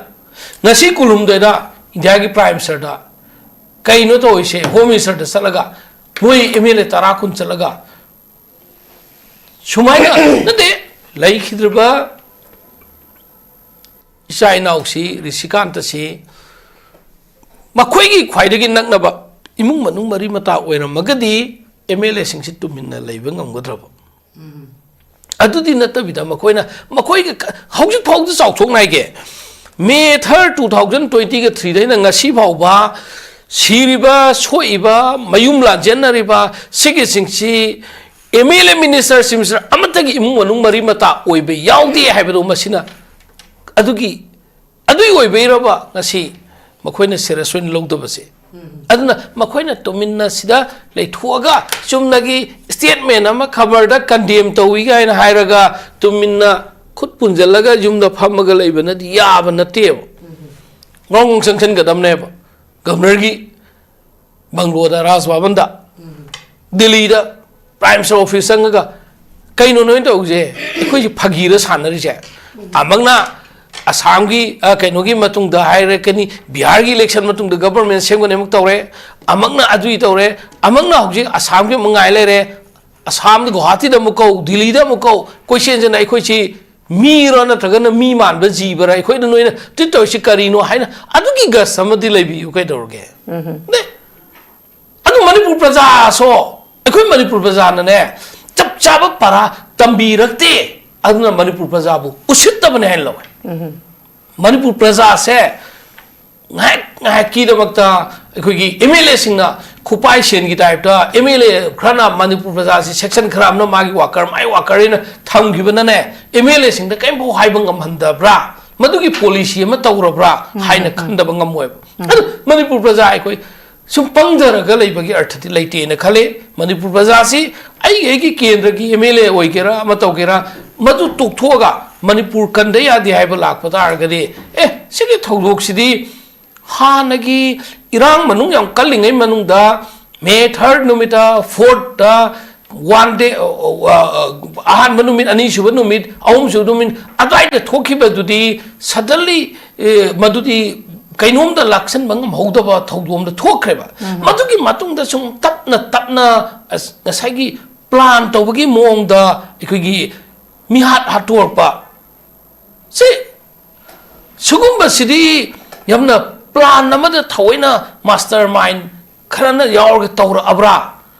ꯉꯁꯤ ꯀꯨꯟꯍꯨꯝꯗꯣꯏꯗ ꯏꯟꯗꯤꯌꯥꯒꯤ ꯄ꯭ꯔꯥꯏꯝ ꯃꯤꯅꯤꯁꯇꯔꯗ ꯀꯩꯅꯣ ꯇꯧꯔꯤꯁꯦ, ꯍꯣꯝ ꯃꯤꯅꯤꯁꯇꯔꯗ ꯆꯠꯂꯒ ꯃꯣꯏ ꯑꯦꯝ ꯑꯦꯜ ꯑꯦ ꯇꯔꯥ ꯀꯨꯟ ꯆꯠꯂꯒ ꯁꯨꯃꯥꯏꯅ ꯅꯠꯇꯦ, ꯂꯩꯈꯤꯗ꯭ꯔꯤꯕ ꯏꯆꯥ ꯏꯅꯥꯎꯁꯤ, ꯔꯤꯁꯤꯀꯥꯟꯇꯁꯤ, ꯃꯈꯣꯏꯒꯤ ꯈ꯭ꯋꯥꯏꯗꯒꯤ ꯅꯛꯅꯕ ꯏꯃꯨꯡ ꯃꯅꯨꯡ ꯃꯔꯤ ꯃꯇꯥ ꯑꯣꯏꯔꯝꯃꯒꯗꯤ ꯑꯦꯝ ꯑꯦꯜ ꯑꯦꯁꯤꯡꯁꯤ ꯇꯨꯃꯤꯟꯅ ꯂꯩꯕ ꯉꯝꯒꯗ꯭ꯔꯕ? ꯑꯗꯨꯗꯤ ꯅꯠꯇꯕꯤꯗ ꯃꯈꯣꯏꯅ, ꯃꯈꯣꯏꯒ ꯀ-, ꯍꯧꯖꯤꯛ ꯐꯥꯎꯗ ꯆꯥꯎꯊꯣꯛꯅ ꯍꯥꯏꯒꯦ, ꯃꯦ ꯊꯥꯔꯠ, ꯇꯨ ꯊꯥꯎꯖꯟ ꯇ꯭ꯋꯦꯟꯇꯤꯒ ꯊ꯭ꯔꯤꯗꯩꯅ ꯉꯁꯤ ꯐꯥꯎꯕ ꯁꯤꯔꯤꯕ, ꯁꯣꯛꯏꯕ, ꯃꯌꯨꯝ ꯂꯥꯟꯖꯦꯟꯅꯔꯤꯕ ꯁꯤꯒꯤꯁꯤꯡꯁꯤ M L A, minister, chief minister ꯑꯃꯠꯇꯒꯤ ꯏꯃꯨꯡ ꯃꯅꯨꯡ ꯃꯔꯤ ꯃꯇꯥ ꯑꯣꯏꯕ ꯌꯥꯎꯗꯦ ꯍꯥꯏꯕꯗꯣ ꯃꯁꯤꯅ ꯑꯗꯨꯒꯤ ꯑꯗꯨꯏ ꯑꯣꯏꯕꯩꯔꯕ ꯉꯁꯤ ꯃꯈꯣꯏꯅ ꯁꯦꯔꯤꯌꯁ ꯑꯣꯏꯅ ꯂꯧꯗꯕꯁꯦ? ꯑꯗꯨꯅ ꯃꯈꯣꯏꯅ ꯇꯨꯃꯤꯟꯅ ꯁꯤꯗ ꯂꯩꯊꯣꯛꯑꯒ ꯆꯨꯝꯅꯒꯤ ꯁ꯭ꯇꯦꯠꯃꯦꯟ ꯑꯃ ꯈꯕꯔꯗ ꯀꯟꯗꯦꯝ ꯇꯧꯏ ꯀꯥꯏꯅ ꯍꯥꯏꯔꯒ ꯇꯨꯃꯤꯟꯅ ꯈꯨꯠ ꯄꯨꯟꯁꯤꯜꯂꯒ ꯌꯨꯝꯗ ꯐꯝꯃꯒ ꯂꯩꯕꯅꯗꯤ ꯌꯥꯕ ꯅꯠꯇꯦꯕ꯫ ꯉꯥꯎ ꯉꯥꯎ ꯆꯪꯁꯤꯟꯒꯗꯕꯅꯦꯕ꯫ ꯒꯕꯔꯅꯔꯒꯤ ꯕꯪꯒ꯭ꯂꯣꯗ, ꯔꯥꯖ ꯚꯕꯟꯗ, ꯗꯤꯜꯂꯤꯗ ꯄ꯭ꯔꯥꯏꯝ ꯃꯤꯅꯤꯁꯇꯔ ꯑꯣꯐꯤꯁ ꯆꯪꯉꯒ, "ꯀꯩꯅꯣ ꯅꯣꯏꯅ ꯇꯧꯔꯤꯁꯦ? ꯑꯩꯈꯣꯏꯁꯦ ꯐꯥꯒꯤꯔ ꯁꯥꯟꯅꯔꯤꯁꯦ?" ꯑꯃꯛꯅ ꯑꯁꯥꯝꯒꯤ, ꯑ, ꯀꯩꯅꯣꯒꯤ ꯃꯇꯨꯡꯗ ꯍꯥꯏꯔꯛꯀꯅꯤ, ꯕꯤꯍꯥꯔꯒꯤ ꯏꯂꯦꯛꯁꯟ ꯃꯇꯨꯡꯗ ꯒꯕꯔꯃꯦꯟ ꯁꯦꯝꯒꯅꯤ ꯑꯃꯨꯛ ꯇꯧꯔꯦ, ꯑꯃꯛꯅ ꯑꯗꯨꯏ ꯇꯧꯔꯦ, ꯑꯃꯛꯅ ꯍꯧꯖꯤꯛ ꯑꯁꯥꯝꯒꯤ ꯑꯃꯨꯛ ꯉꯥꯏ ꯂꯩꯔꯦ꯫ ꯑꯁꯥꯝꯗ ꯒꯨꯋꯥꯍꯥꯇꯤꯗ ꯑꯃꯨꯛ ꯀꯧ, ꯗꯤꯜꯂꯤꯗ ꯑꯃꯨꯛ ꯀꯧ, ꯀꯣꯏꯆꯦꯟ ꯆꯦꯟꯅ ꯑꯩꯈꯣꯏꯁꯤ ꯃꯤꯔꯣ ꯅꯠꯇ꯭ꯔꯒꯅ ꯃꯤ ꯃꯥꯟꯕ ꯖꯤꯕꯔ? ꯑꯩꯈꯣꯏꯅ ꯅꯣꯏꯅ ꯇ꯭ꯔꯤꯠ ꯇꯧꯔꯤꯁꯤ ꯀꯔꯤꯅꯣ ꯍꯥꯏꯅ ꯑꯗꯨꯒꯤ ꯒꯁ ꯑꯃꯗꯤ ꯂꯩꯕꯤꯌꯨ ꯀꯩꯗꯧꯔꯒꯦ? ꯅꯦ? ꯑꯗꯨ ꯃꯅꯤꯄꯨꯔ ꯄ꯭ꯔꯖꯥꯁꯨ, ꯑꯩꯈꯣꯏ ꯃꯅꯤꯄꯨꯔ ꯄ꯭ꯔꯖꯥꯅꯅꯦ, ꯆꯞ ꯆꯥꯕ ꯄꯔꯥ ꯇꯝꯕꯤꯔꯛꯇꯦ꯫ ꯑꯗꯨꯅ ꯃꯅꯤꯄꯨꯔ ꯄ꯭ꯔꯖꯥꯕꯨ ꯎꯁꯤꯠꯇꯕꯅꯦ ꯍꯥꯏꯅ ꯂꯧꯋꯦ꯫ ꯃꯅꯤꯄꯨꯔ ꯄ꯭ꯔꯖꯥꯁꯦ ꯉꯥꯏꯍꯥꯛ ꯉꯥꯏꯍꯥꯛꯀꯤꯗꯃꯛꯇ ꯑꯩꯈꯣꯏꯒꯤ ꯑꯦꯝ ꯑꯦꯜ ꯑꯦꯁꯤꯡꯅ ꯈꯨꯄꯥꯏ ꯁꯦꯟꯒꯤ ꯇꯥꯏꯞꯇ ꯑꯦꯝ ꯑꯦꯜ ꯑꯦ ꯈꯔꯅ ꯃꯅꯤꯄꯨꯔ ꯄ꯭ꯔꯖꯥꯁꯤ ꯁꯦꯛꯁꯟ ꯈꯔ ꯑꯃꯅ ꯃꯥꯒꯤ ꯋꯥꯀꯔ, ꯃꯥꯏ ꯋꯥꯀꯔ ꯍꯥꯏꯅ ꯊꯝꯈꯤꯕꯅꯅꯦ, ꯑꯦꯝ ꯑꯦꯜ ꯑꯦꯁꯤꯡꯗ ꯀꯔꯤꯝꯐꯥꯎ ꯍꯥꯏꯕ ꯉꯝꯍꯟꯗꯕ꯭ꯔꯥ? ꯃꯗꯨꯒꯤ ꯄꯣꯂꯤꯁꯤ ꯑꯃ ꯇꯧꯔꯕ꯭ꯔꯥ ꯍꯥꯏꯅ ꯈꯟꯗꯕ ꯉꯝꯃꯣꯏꯕ꯫ ꯑꯗꯨ ꯃꯅꯤꯄꯨꯔ ꯄ꯭ꯔꯖꯥ ꯑꯩꯈꯣꯏ ꯁꯨꯝ ꯄꯪꯖꯔꯒ ꯂꯩꯕꯒꯤ ꯑꯔꯊꯗꯤ ꯂꯩꯇꯦꯅ ꯈꯜꯂꯤ꯫ ꯃꯅꯤꯄꯨꯔ ꯄ꯭ꯔꯖꯥꯁꯤ ꯑꯩꯒꯤ, ꯑꯩꯒꯤ ꯀꯦꯟꯗ꯭ꯔꯒꯤ ꯑꯦꯝ ꯑꯦꯜ ꯑꯦ ꯑꯣꯏꯒꯦꯔꯥ ꯑꯃ ꯇꯧꯒꯦꯔꯥ, ꯃꯗꯨ ꯇꯣꯛꯊꯣꯛꯑꯒ ꯃꯅꯤꯄꯨꯔ ꯀꯟꯗ ꯌꯥꯗꯦ ꯍꯥꯏꯕ ꯂꯥꯛꯄ ꯇꯥꯔꯒꯗꯤ, ꯑꯦ, ꯁꯤꯒꯤ ꯊꯧꯗꯣꯛꯁꯤꯗꯤ ꯍꯥꯟꯅꯒꯤ ꯏꯔꯥꯡ ꯃꯅꯨꯡ ꯌꯥꯝ ꯀꯜꯂꯤꯉꯩ ꯃꯅꯨꯡꯗ ꯃꯦ ꯊꯥꯔꯠ ꯅꯨꯃꯤꯠꯇ, ꯐꯣꯔꯠꯇ, ꯋꯥꯟ ꯗꯦ, ꯑꯍꯥꯟꯕ ꯅꯨꯃꯤꯠ, ꯑꯅꯤꯁꯨꯕ ꯅꯨꯃꯤꯠ, ꯑꯍꯨꯝꯁꯨꯕ ꯅꯨꯃꯤꯠ ꯑꯗꯨꯋꯥꯏꯗ ꯊꯣꯛꯈꯤꯕꯗꯨꯗꯤ ꯁꯗꯟꯂꯤ, ꯑꯦ, ꯃꯗꯨꯗꯤ ꯀꯩꯅꯣꯝꯗ ꯂꯥꯛꯁꯟꯕ ꯉꯝꯍꯧꯗꯕ ꯊꯧꯗꯣꯛ ꯑꯃꯗ ꯊꯣꯛꯈ꯭ꯔꯦꯕ꯫ ꯃꯗꯨꯒꯤ ꯃꯇꯨꯡꯗ ꯁꯨꯝ ꯇꯞꯅ ꯇꯞꯅ ꯑꯁ, ꯉꯁꯥꯏꯒꯤ ꯄ꯭ꯂꯥꯟ ꯇꯧꯕꯒꯤ ꯃꯑꯣꯡꯗ ꯑꯩꯈꯣꯏꯒꯤ ꯃꯤꯍꯥꯠ ꯍꯥꯠꯇꯣꯔꯛꯄ, ꯁꯤ, ꯁꯤꯒꯨꯝꯕꯁꯤꯗꯤ ꯌꯥꯝꯅ ꯄ꯭ꯂꯥꯟ ꯑꯃꯗ ꯊꯑꯣꯏꯅ ꯃꯥꯁꯇꯔ ꯃꯥꯏꯟ ꯈꯔꯅ ꯌꯥꯎꯔꯒ ꯇꯧꯔꯛꯑꯕ꯭ꯔꯥ?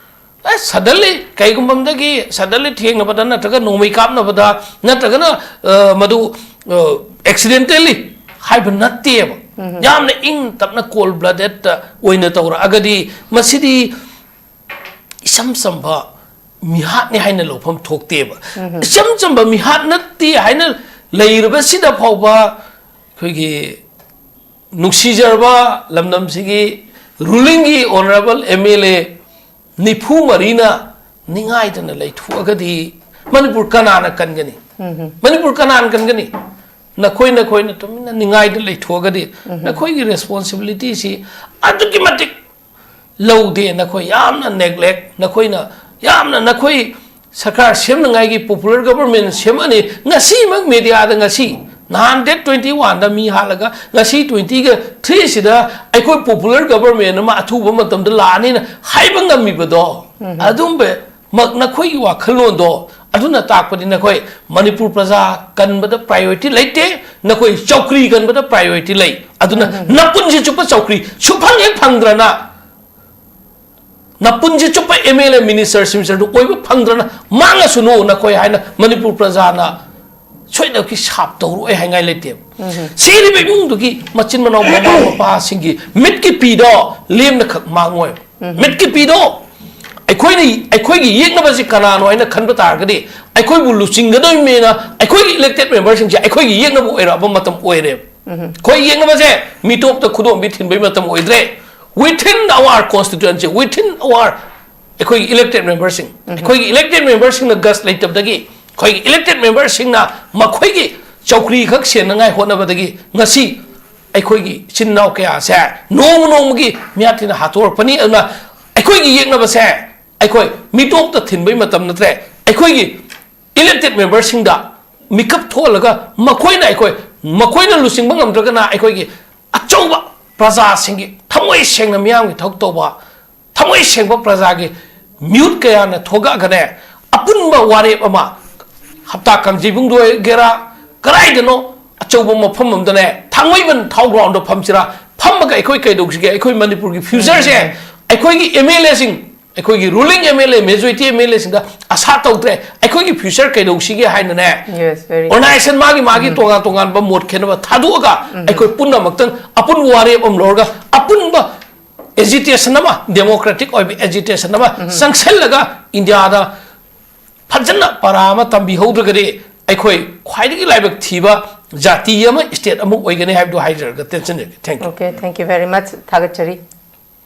ꯑꯦ, ꯁꯗꯟꯂꯤ, ꯀꯩꯒꯨꯝꯕ ꯑꯃꯗꯒꯤ ꯁꯗꯟꯂꯤ ꯊꯦꯡꯅꯕꯗ ꯅꯠꯇ꯭ꯔꯒ ꯅꯣꯡꯃꯩ ꯀꯥꯞꯅꯕꯗ ꯅꯠꯇ꯭ꯔꯒꯅ, ꯑ, ꯃꯗꯨ, ꯑ, ꯑꯦꯛꯁꯤꯗꯦꯟꯇꯦꯜꯂꯤ ꯍꯥꯏꯕ ꯅꯠꯇꯦꯕ꯫ ꯌꯥꯝꯅ ꯏꯪ ꯇꯞꯅ ꯀꯣꯜ ꯕ꯭ꯂꯗꯦꯠꯇ ꯑꯣꯏꯅ ꯇꯧꯔꯛꯑꯒꯗꯤ ꯃꯁꯤꯗꯤ ꯏꯆꯝ ꯆꯝꯕ ꯃꯤꯍꯥꯠꯅꯤ ꯍꯥꯏꯅ ꯂꯧꯐꯝ ꯊꯣꯛꯇꯦꯕ꯫ ꯏꯆꯝ ꯆꯝꯕ ꯃꯤꯍꯥꯠ ꯅꯠꯇꯦ ꯍꯥꯏꯅ ꯂꯩꯔꯕꯁꯤꯗ ꯐꯥꯎꯕ ꯑꯩꯈꯣꯏꯒꯤ ꯅꯨꯡꯁꯤꯖꯔꯕ ꯂꯝꯗꯝꯁꯤꯒꯤ ꯔꯨꯂꯤꯡꯒꯤ ꯑꯣꯅꯔꯦꯕꯜ ꯑꯦꯝ ꯑꯦꯜ ꯑꯦ ꯅꯤꯐꯨ ꯃꯔꯤꯅ ꯅꯤꯡꯉꯥꯏꯗꯅ ꯂꯩꯊꯣꯛꯑꯒꯗꯤ ꯃꯅꯤꯄꯨꯔ ꯀꯅꯥꯅ ꯀꯟꯒꯅꯤ? ꯃꯅꯤꯄꯨꯔ ꯀꯅꯥꯅ ꯀꯟꯒꯅꯤ? ꯅꯈꯣꯏ ꯅꯈꯣꯏꯅ ꯇꯨꯃꯤꯟꯅ ꯅꯤꯡꯉꯥꯏꯗ ꯂꯩꯊꯣꯛꯑꯒꯗꯤ ꯅꯈꯣꯏꯒꯤ ꯔꯦꯁꯄꯣꯟꯁꯤꯕꯤꯂꯤꯇꯤꯁꯤ ꯑꯗꯨꯛꯀꯤ ꯃꯇꯤꯛ ꯂꯧꯗꯦ꯫ ꯅꯈꯣꯏ ꯌꯥꯝꯅ ꯅꯦꯒ꯭ꯂꯦꯛ, ꯅꯈꯣꯏꯅ ꯌꯥꯝꯅ, ꯅꯈꯣꯏ ꯁꯔꯀꯥꯔ ꯁꯦꯝꯅꯉꯥꯏꯒꯤ ꯄꯣꯄꯨꯂꯔ ꯒꯕꯔꯃꯦꯟ ꯁꯦꯝꯃꯅꯤ꯫ ꯉꯁꯤꯃꯛ ꯃꯦꯗꯤꯌꯥꯗ, ꯉꯁꯤ ꯅꯍꯥꯟ ꯗꯦꯠ ꯇ꯭ꯋꯦꯟꯇꯤ ꯋꯥꯟꯗ ꯃꯤ ꯍꯥꯠꯂꯒ ꯉꯁꯤ ꯇ꯭ꯋꯦꯟꯇꯤꯒ ꯊ꯭ꯔꯤꯁꯤꯗ ꯑꯩꯈꯣꯏ ꯄꯣꯄꯨꯂꯔ ꯒꯕꯔꯃꯦꯟ ꯑꯃ ꯑꯊꯨꯕ ꯃꯇꯝꯗ ꯂꯥꯛꯑꯅꯤꯅ ꯍꯥꯏꯕ ꯉꯝꯃꯤꯕꯗꯣ, ꯑꯗꯨꯝꯕ ꯃꯛ ꯅꯈꯣꯏꯒꯤ ꯋꯥꯈꯜꯂꯣꯟꯗꯣ ꯑꯗꯨꯅ ꯇꯥꯛꯄꯗꯤ ꯅꯈꯣꯏ ꯃꯅꯤꯄꯨꯔ ꯄ꯭ꯔꯖꯥ ꯀꯟꯕꯗ ꯄ꯭ꯔꯥꯏꯌꯣꯔꯤꯇꯤ ꯂꯩꯇꯦ, ꯅꯈꯣꯏ ꯆꯧꯀ꯭ꯔꯤ ꯀꯟꯕꯗ ꯄ꯭ꯔꯥꯏꯌꯣꯔꯤꯇꯤ ꯂꯩ꯫ ꯑꯗꯨꯅ ꯅꯄꯨꯟꯁꯤ ꯆꯨꯞꯄ ꯆꯧꯀ꯭ꯔꯤ ꯁꯨꯐꯪ ꯍꯦꯛ ꯐꯪꯗ꯭ꯔꯅ, ꯅꯄꯨꯟꯁꯤ ꯆꯨꯞꯄ ꯑꯦꯝ ꯑꯦꯜ ꯑꯦ, ꯃꯤꯅꯤꯁꯇꯔ, ꯁꯤꯃꯤꯁꯇꯔꯗꯨ ꯑꯣꯏꯕ ꯐꯪꯗ꯭ꯔꯅ ꯃꯥꯡꯉꯁꯨꯅꯨ ꯅꯈꯣꯏ ꯍꯥꯏꯅ ꯃꯅꯤꯄꯨꯔ ꯄ꯭ꯔꯖꯥꯅ ꯁꯣꯏꯗꯅꯀꯤ ꯁꯥꯞ ꯇꯧꯔꯣꯏ ꯍꯥꯏꯉꯥꯏ ꯂꯩꯇꯦꯕ꯫ ꯁꯤꯔꯤꯕ ꯏꯃꯨꯡꯗꯨꯒꯤ ꯃꯆꯤꯟ ꯃꯅꯥꯎ, ꯃꯃꯥ ꯃꯄꯥꯁꯤꯡꯒꯤ ꯃꯤꯠꯀꯤ ꯄꯤꯗꯣ ꯂꯦꯝꯅꯈꯛ ꯃꯥꯡꯉꯣꯏ꯫ ꯃꯤꯠꯀꯤ ꯄꯤꯗꯣ ꯑꯩꯈꯣꯏꯅ, ꯑꯩꯈꯣꯏꯒꯤ ꯌꯦꯛꯅꯕꯁꯤ ꯀꯅꯥꯅꯣ ꯍꯥꯏꯅ ꯈꯟꯕ ꯇꯥꯔꯒꯗꯤ, ꯑꯩꯈꯣꯏꯕꯨ ꯂꯨꯆꯤꯡꯒꯗꯧꯔꯤꯕꯅꯤꯅ ꯑꯩꯈꯣꯏꯒꯤ ꯏꯂꯦꯛꯇꯦꯠ ꯃꯦꯝꯕꯔꯁꯤꯡꯁꯦ ꯑꯩꯈꯣꯏꯒꯤ ꯌꯦꯛꯅꯕ ꯑꯣꯏꯔꯛꯑꯕ ꯃꯇꯝ ꯑꯣꯏꯔꯦꯕ꯫ ꯑꯩꯈꯣꯏ ꯌꯦꯛꯅꯕꯁꯦ ꯃꯤꯇꯣꯞꯇ ꯈꯨꯗꯣꯝꯕꯤ ꯊꯤꯟꯕꯒꯤ ꯃꯇꯝ ꯑꯣꯏꯗ꯭ꯔꯦ꯫ Within our constituency, within our, ꯑꯩꯈꯣꯏꯒꯤ ꯏꯂꯦꯛꯇꯦꯠ ꯃꯦꯝꯕꯔꯁꯤꯡ, ꯑꯩꯈꯣꯏꯒꯤ ꯏꯂꯦꯛꯇꯦꯠ ꯃꯦꯝꯕꯔꯁꯤꯡꯅ ꯒꯠꯁ ꯂꯩꯇꯕꯗꯒꯤ, ꯑꯩꯈꯣꯏꯒꯤ ꯏꯂꯦꯛꯇꯦꯠ ꯃꯦꯝꯕꯔꯁꯤꯡꯅ ꯃꯈꯣꯏꯒꯤ ꯆꯧꯀ꯭ꯔꯤ ꯈꯛ ꯁꯦꯟꯅꯉꯥꯏ ꯍꯣꯠꯅꯕꯗꯒꯤ ꯉꯁꯤ ꯑꯩꯈꯣꯏꯒꯤ ꯏꯆꯤꯟ ꯏꯅꯥꯎ ꯀꯌꯥꯁꯦ ꯅꯣꯡꯃ ꯅꯣꯡꯃꯒꯤ ꯃꯤꯌꯥꯊꯤꯅ ꯍꯥꯠꯇꯣꯔꯛꯄꯅꯤ꯫ ꯑꯗꯨꯅ ꯑꯩꯈꯣꯏꯒꯤ ꯌꯦꯛꯅꯕꯁꯦ ꯑꯩꯈꯣꯏ ꯃꯤꯇꯣꯞꯇ ꯊꯤꯟꯕꯒꯤ ꯃꯇꯝ ꯅꯠꯇ꯭ꯔꯦ꯫ ꯑꯩꯈꯣꯏꯒꯤ ꯏꯂꯦꯛꯇꯦꯠ ꯃꯦꯝꯕꯔꯁꯤꯡꯗ ꯃꯤꯀꯞ ꯊꯣꯛꯍꯜꯂꯒ ꯃꯈꯣꯏꯅ ꯑꯩꯈꯣꯏ, ꯃꯈꯣꯏꯅ ꯂꯨꯆꯤꯡꯕ ꯉꯝꯗ꯭ꯔꯒꯅ ꯑꯩꯈꯣꯏꯒꯤ ꯑꯆꯧꯕ ꯄ꯭ꯔꯖꯥꯁꯤꯡꯒꯤ ꯊꯃꯣꯏ ꯁꯦꯡꯅ ꯃꯤꯌꯥꯝꯒꯤ ꯊꯕꯛ ꯇꯧꯕ, ꯊꯃꯣꯏ ꯁꯦꯡꯕ ꯄ꯭ꯔꯖꯥꯒꯤ ꯃꯤꯍꯨꯠ ꯀꯌꯥꯅ ꯊꯣꯛꯂꯛꯑꯒꯅꯦ, ꯑꯄꯨꯟꯕ ꯋꯥꯔꯦꯞ ꯑꯃ ꯍꯞꯇꯥ ꯀꯥꯡꯖꯩꯕꯨꯡꯗ ꯑꯣꯏꯒꯦꯔꯥ, ꯀꯗꯥꯏꯗꯅꯣ ꯑꯆꯧꯕ ꯃꯐꯝ ꯑꯃꯗꯅꯦ, ꯊꯥꯡꯃꯩꯕꯟ ꯊꯥꯎ ꯒ꯭ꯔꯥꯎꯟꯗ ꯐꯝꯁꯤꯔꯥ, ꯐꯝꯃꯒ ꯑꯩꯈꯣꯏ ꯀꯩꯗꯧꯁꯤꯒꯦ? ꯑꯩꯈꯣꯏ ꯃꯅꯤꯄꯨꯔꯒꯤ ꯐ꯭ꯌꯨꯆꯔꯁꯦ ꯑꯩꯈꯣꯏꯒꯤ ꯑꯦꯝ ꯑꯦꯜ ꯑꯦꯁꯤꯡ, ꯑꯩꯈꯣꯏꯒꯤ ꯔꯨꯂꯤꯡ M L A, majority M L ꯑꯦꯁꯤꯡꯗ ꯑꯁꯥ ꯇꯧꯗ꯭ꯔꯦ꯫ ꯑꯩꯈꯣꯏꯒꯤ ꯐ꯭ꯌꯨꯆꯔ ꯀꯩꯗꯧꯁꯤꯒꯦ ꯍꯥꯏꯅꯅꯦ, Yes, very ꯑꯣꯔꯒꯅꯥꯏꯖꯦꯁꯟ ꯃꯥꯒꯤ ꯃꯥꯒꯤ ꯇꯣꯉꯥꯟ ꯇꯣꯉꯥꯟꯕ ꯃꯣꯠ ꯈꯦꯠꯅꯕ ꯊꯥꯗꯣꯛꯑꯒ ꯑꯩꯈꯣꯏ ꯄꯨꯝꯅꯃꯛꯇꯪ ꯑꯄꯨꯟꯕ ꯋꯥꯔꯦꯞ ꯑꯃ ꯂꯧꯔꯒ ꯑꯄꯨꯟꯕ ꯑꯦꯖꯤꯇꯦꯁꯟ ꯑꯃ, ꯗꯦꯃꯣꯀ꯭ꯔꯦꯇꯤꯛ ꯑꯣꯏꯕ ꯑꯦꯖꯤꯇꯦꯁꯟ ꯑꯃ ꯆꯪꯁꯤꯜꯂꯒ ꯏꯟꯗꯤꯌꯥꯗ ꯐꯖꯅ ꯄꯔꯥ ꯑꯃ ꯇꯝꯕꯤꯍꯧꯗ꯭ꯔꯒꯗꯤ ꯑꯩꯈꯣꯏ ꯈ꯭ꯋꯥꯏꯗꯒꯤ ꯂꯥꯏꯕꯛ ꯊꯤꯕ ꯖꯥꯇꯤ ꯑꯃ, state ꯑꯃ ꯑꯣꯏꯒꯅꯤ ꯍꯥꯏꯕꯗꯨ ꯍꯥꯏꯖꯔꯒ ꯇꯦꯟꯁꯤꯟꯖꯒꯦ꯫ Thank you꯫ Okay, thank you very much. ꯊꯥꯒꯠꯆꯔꯤ꯫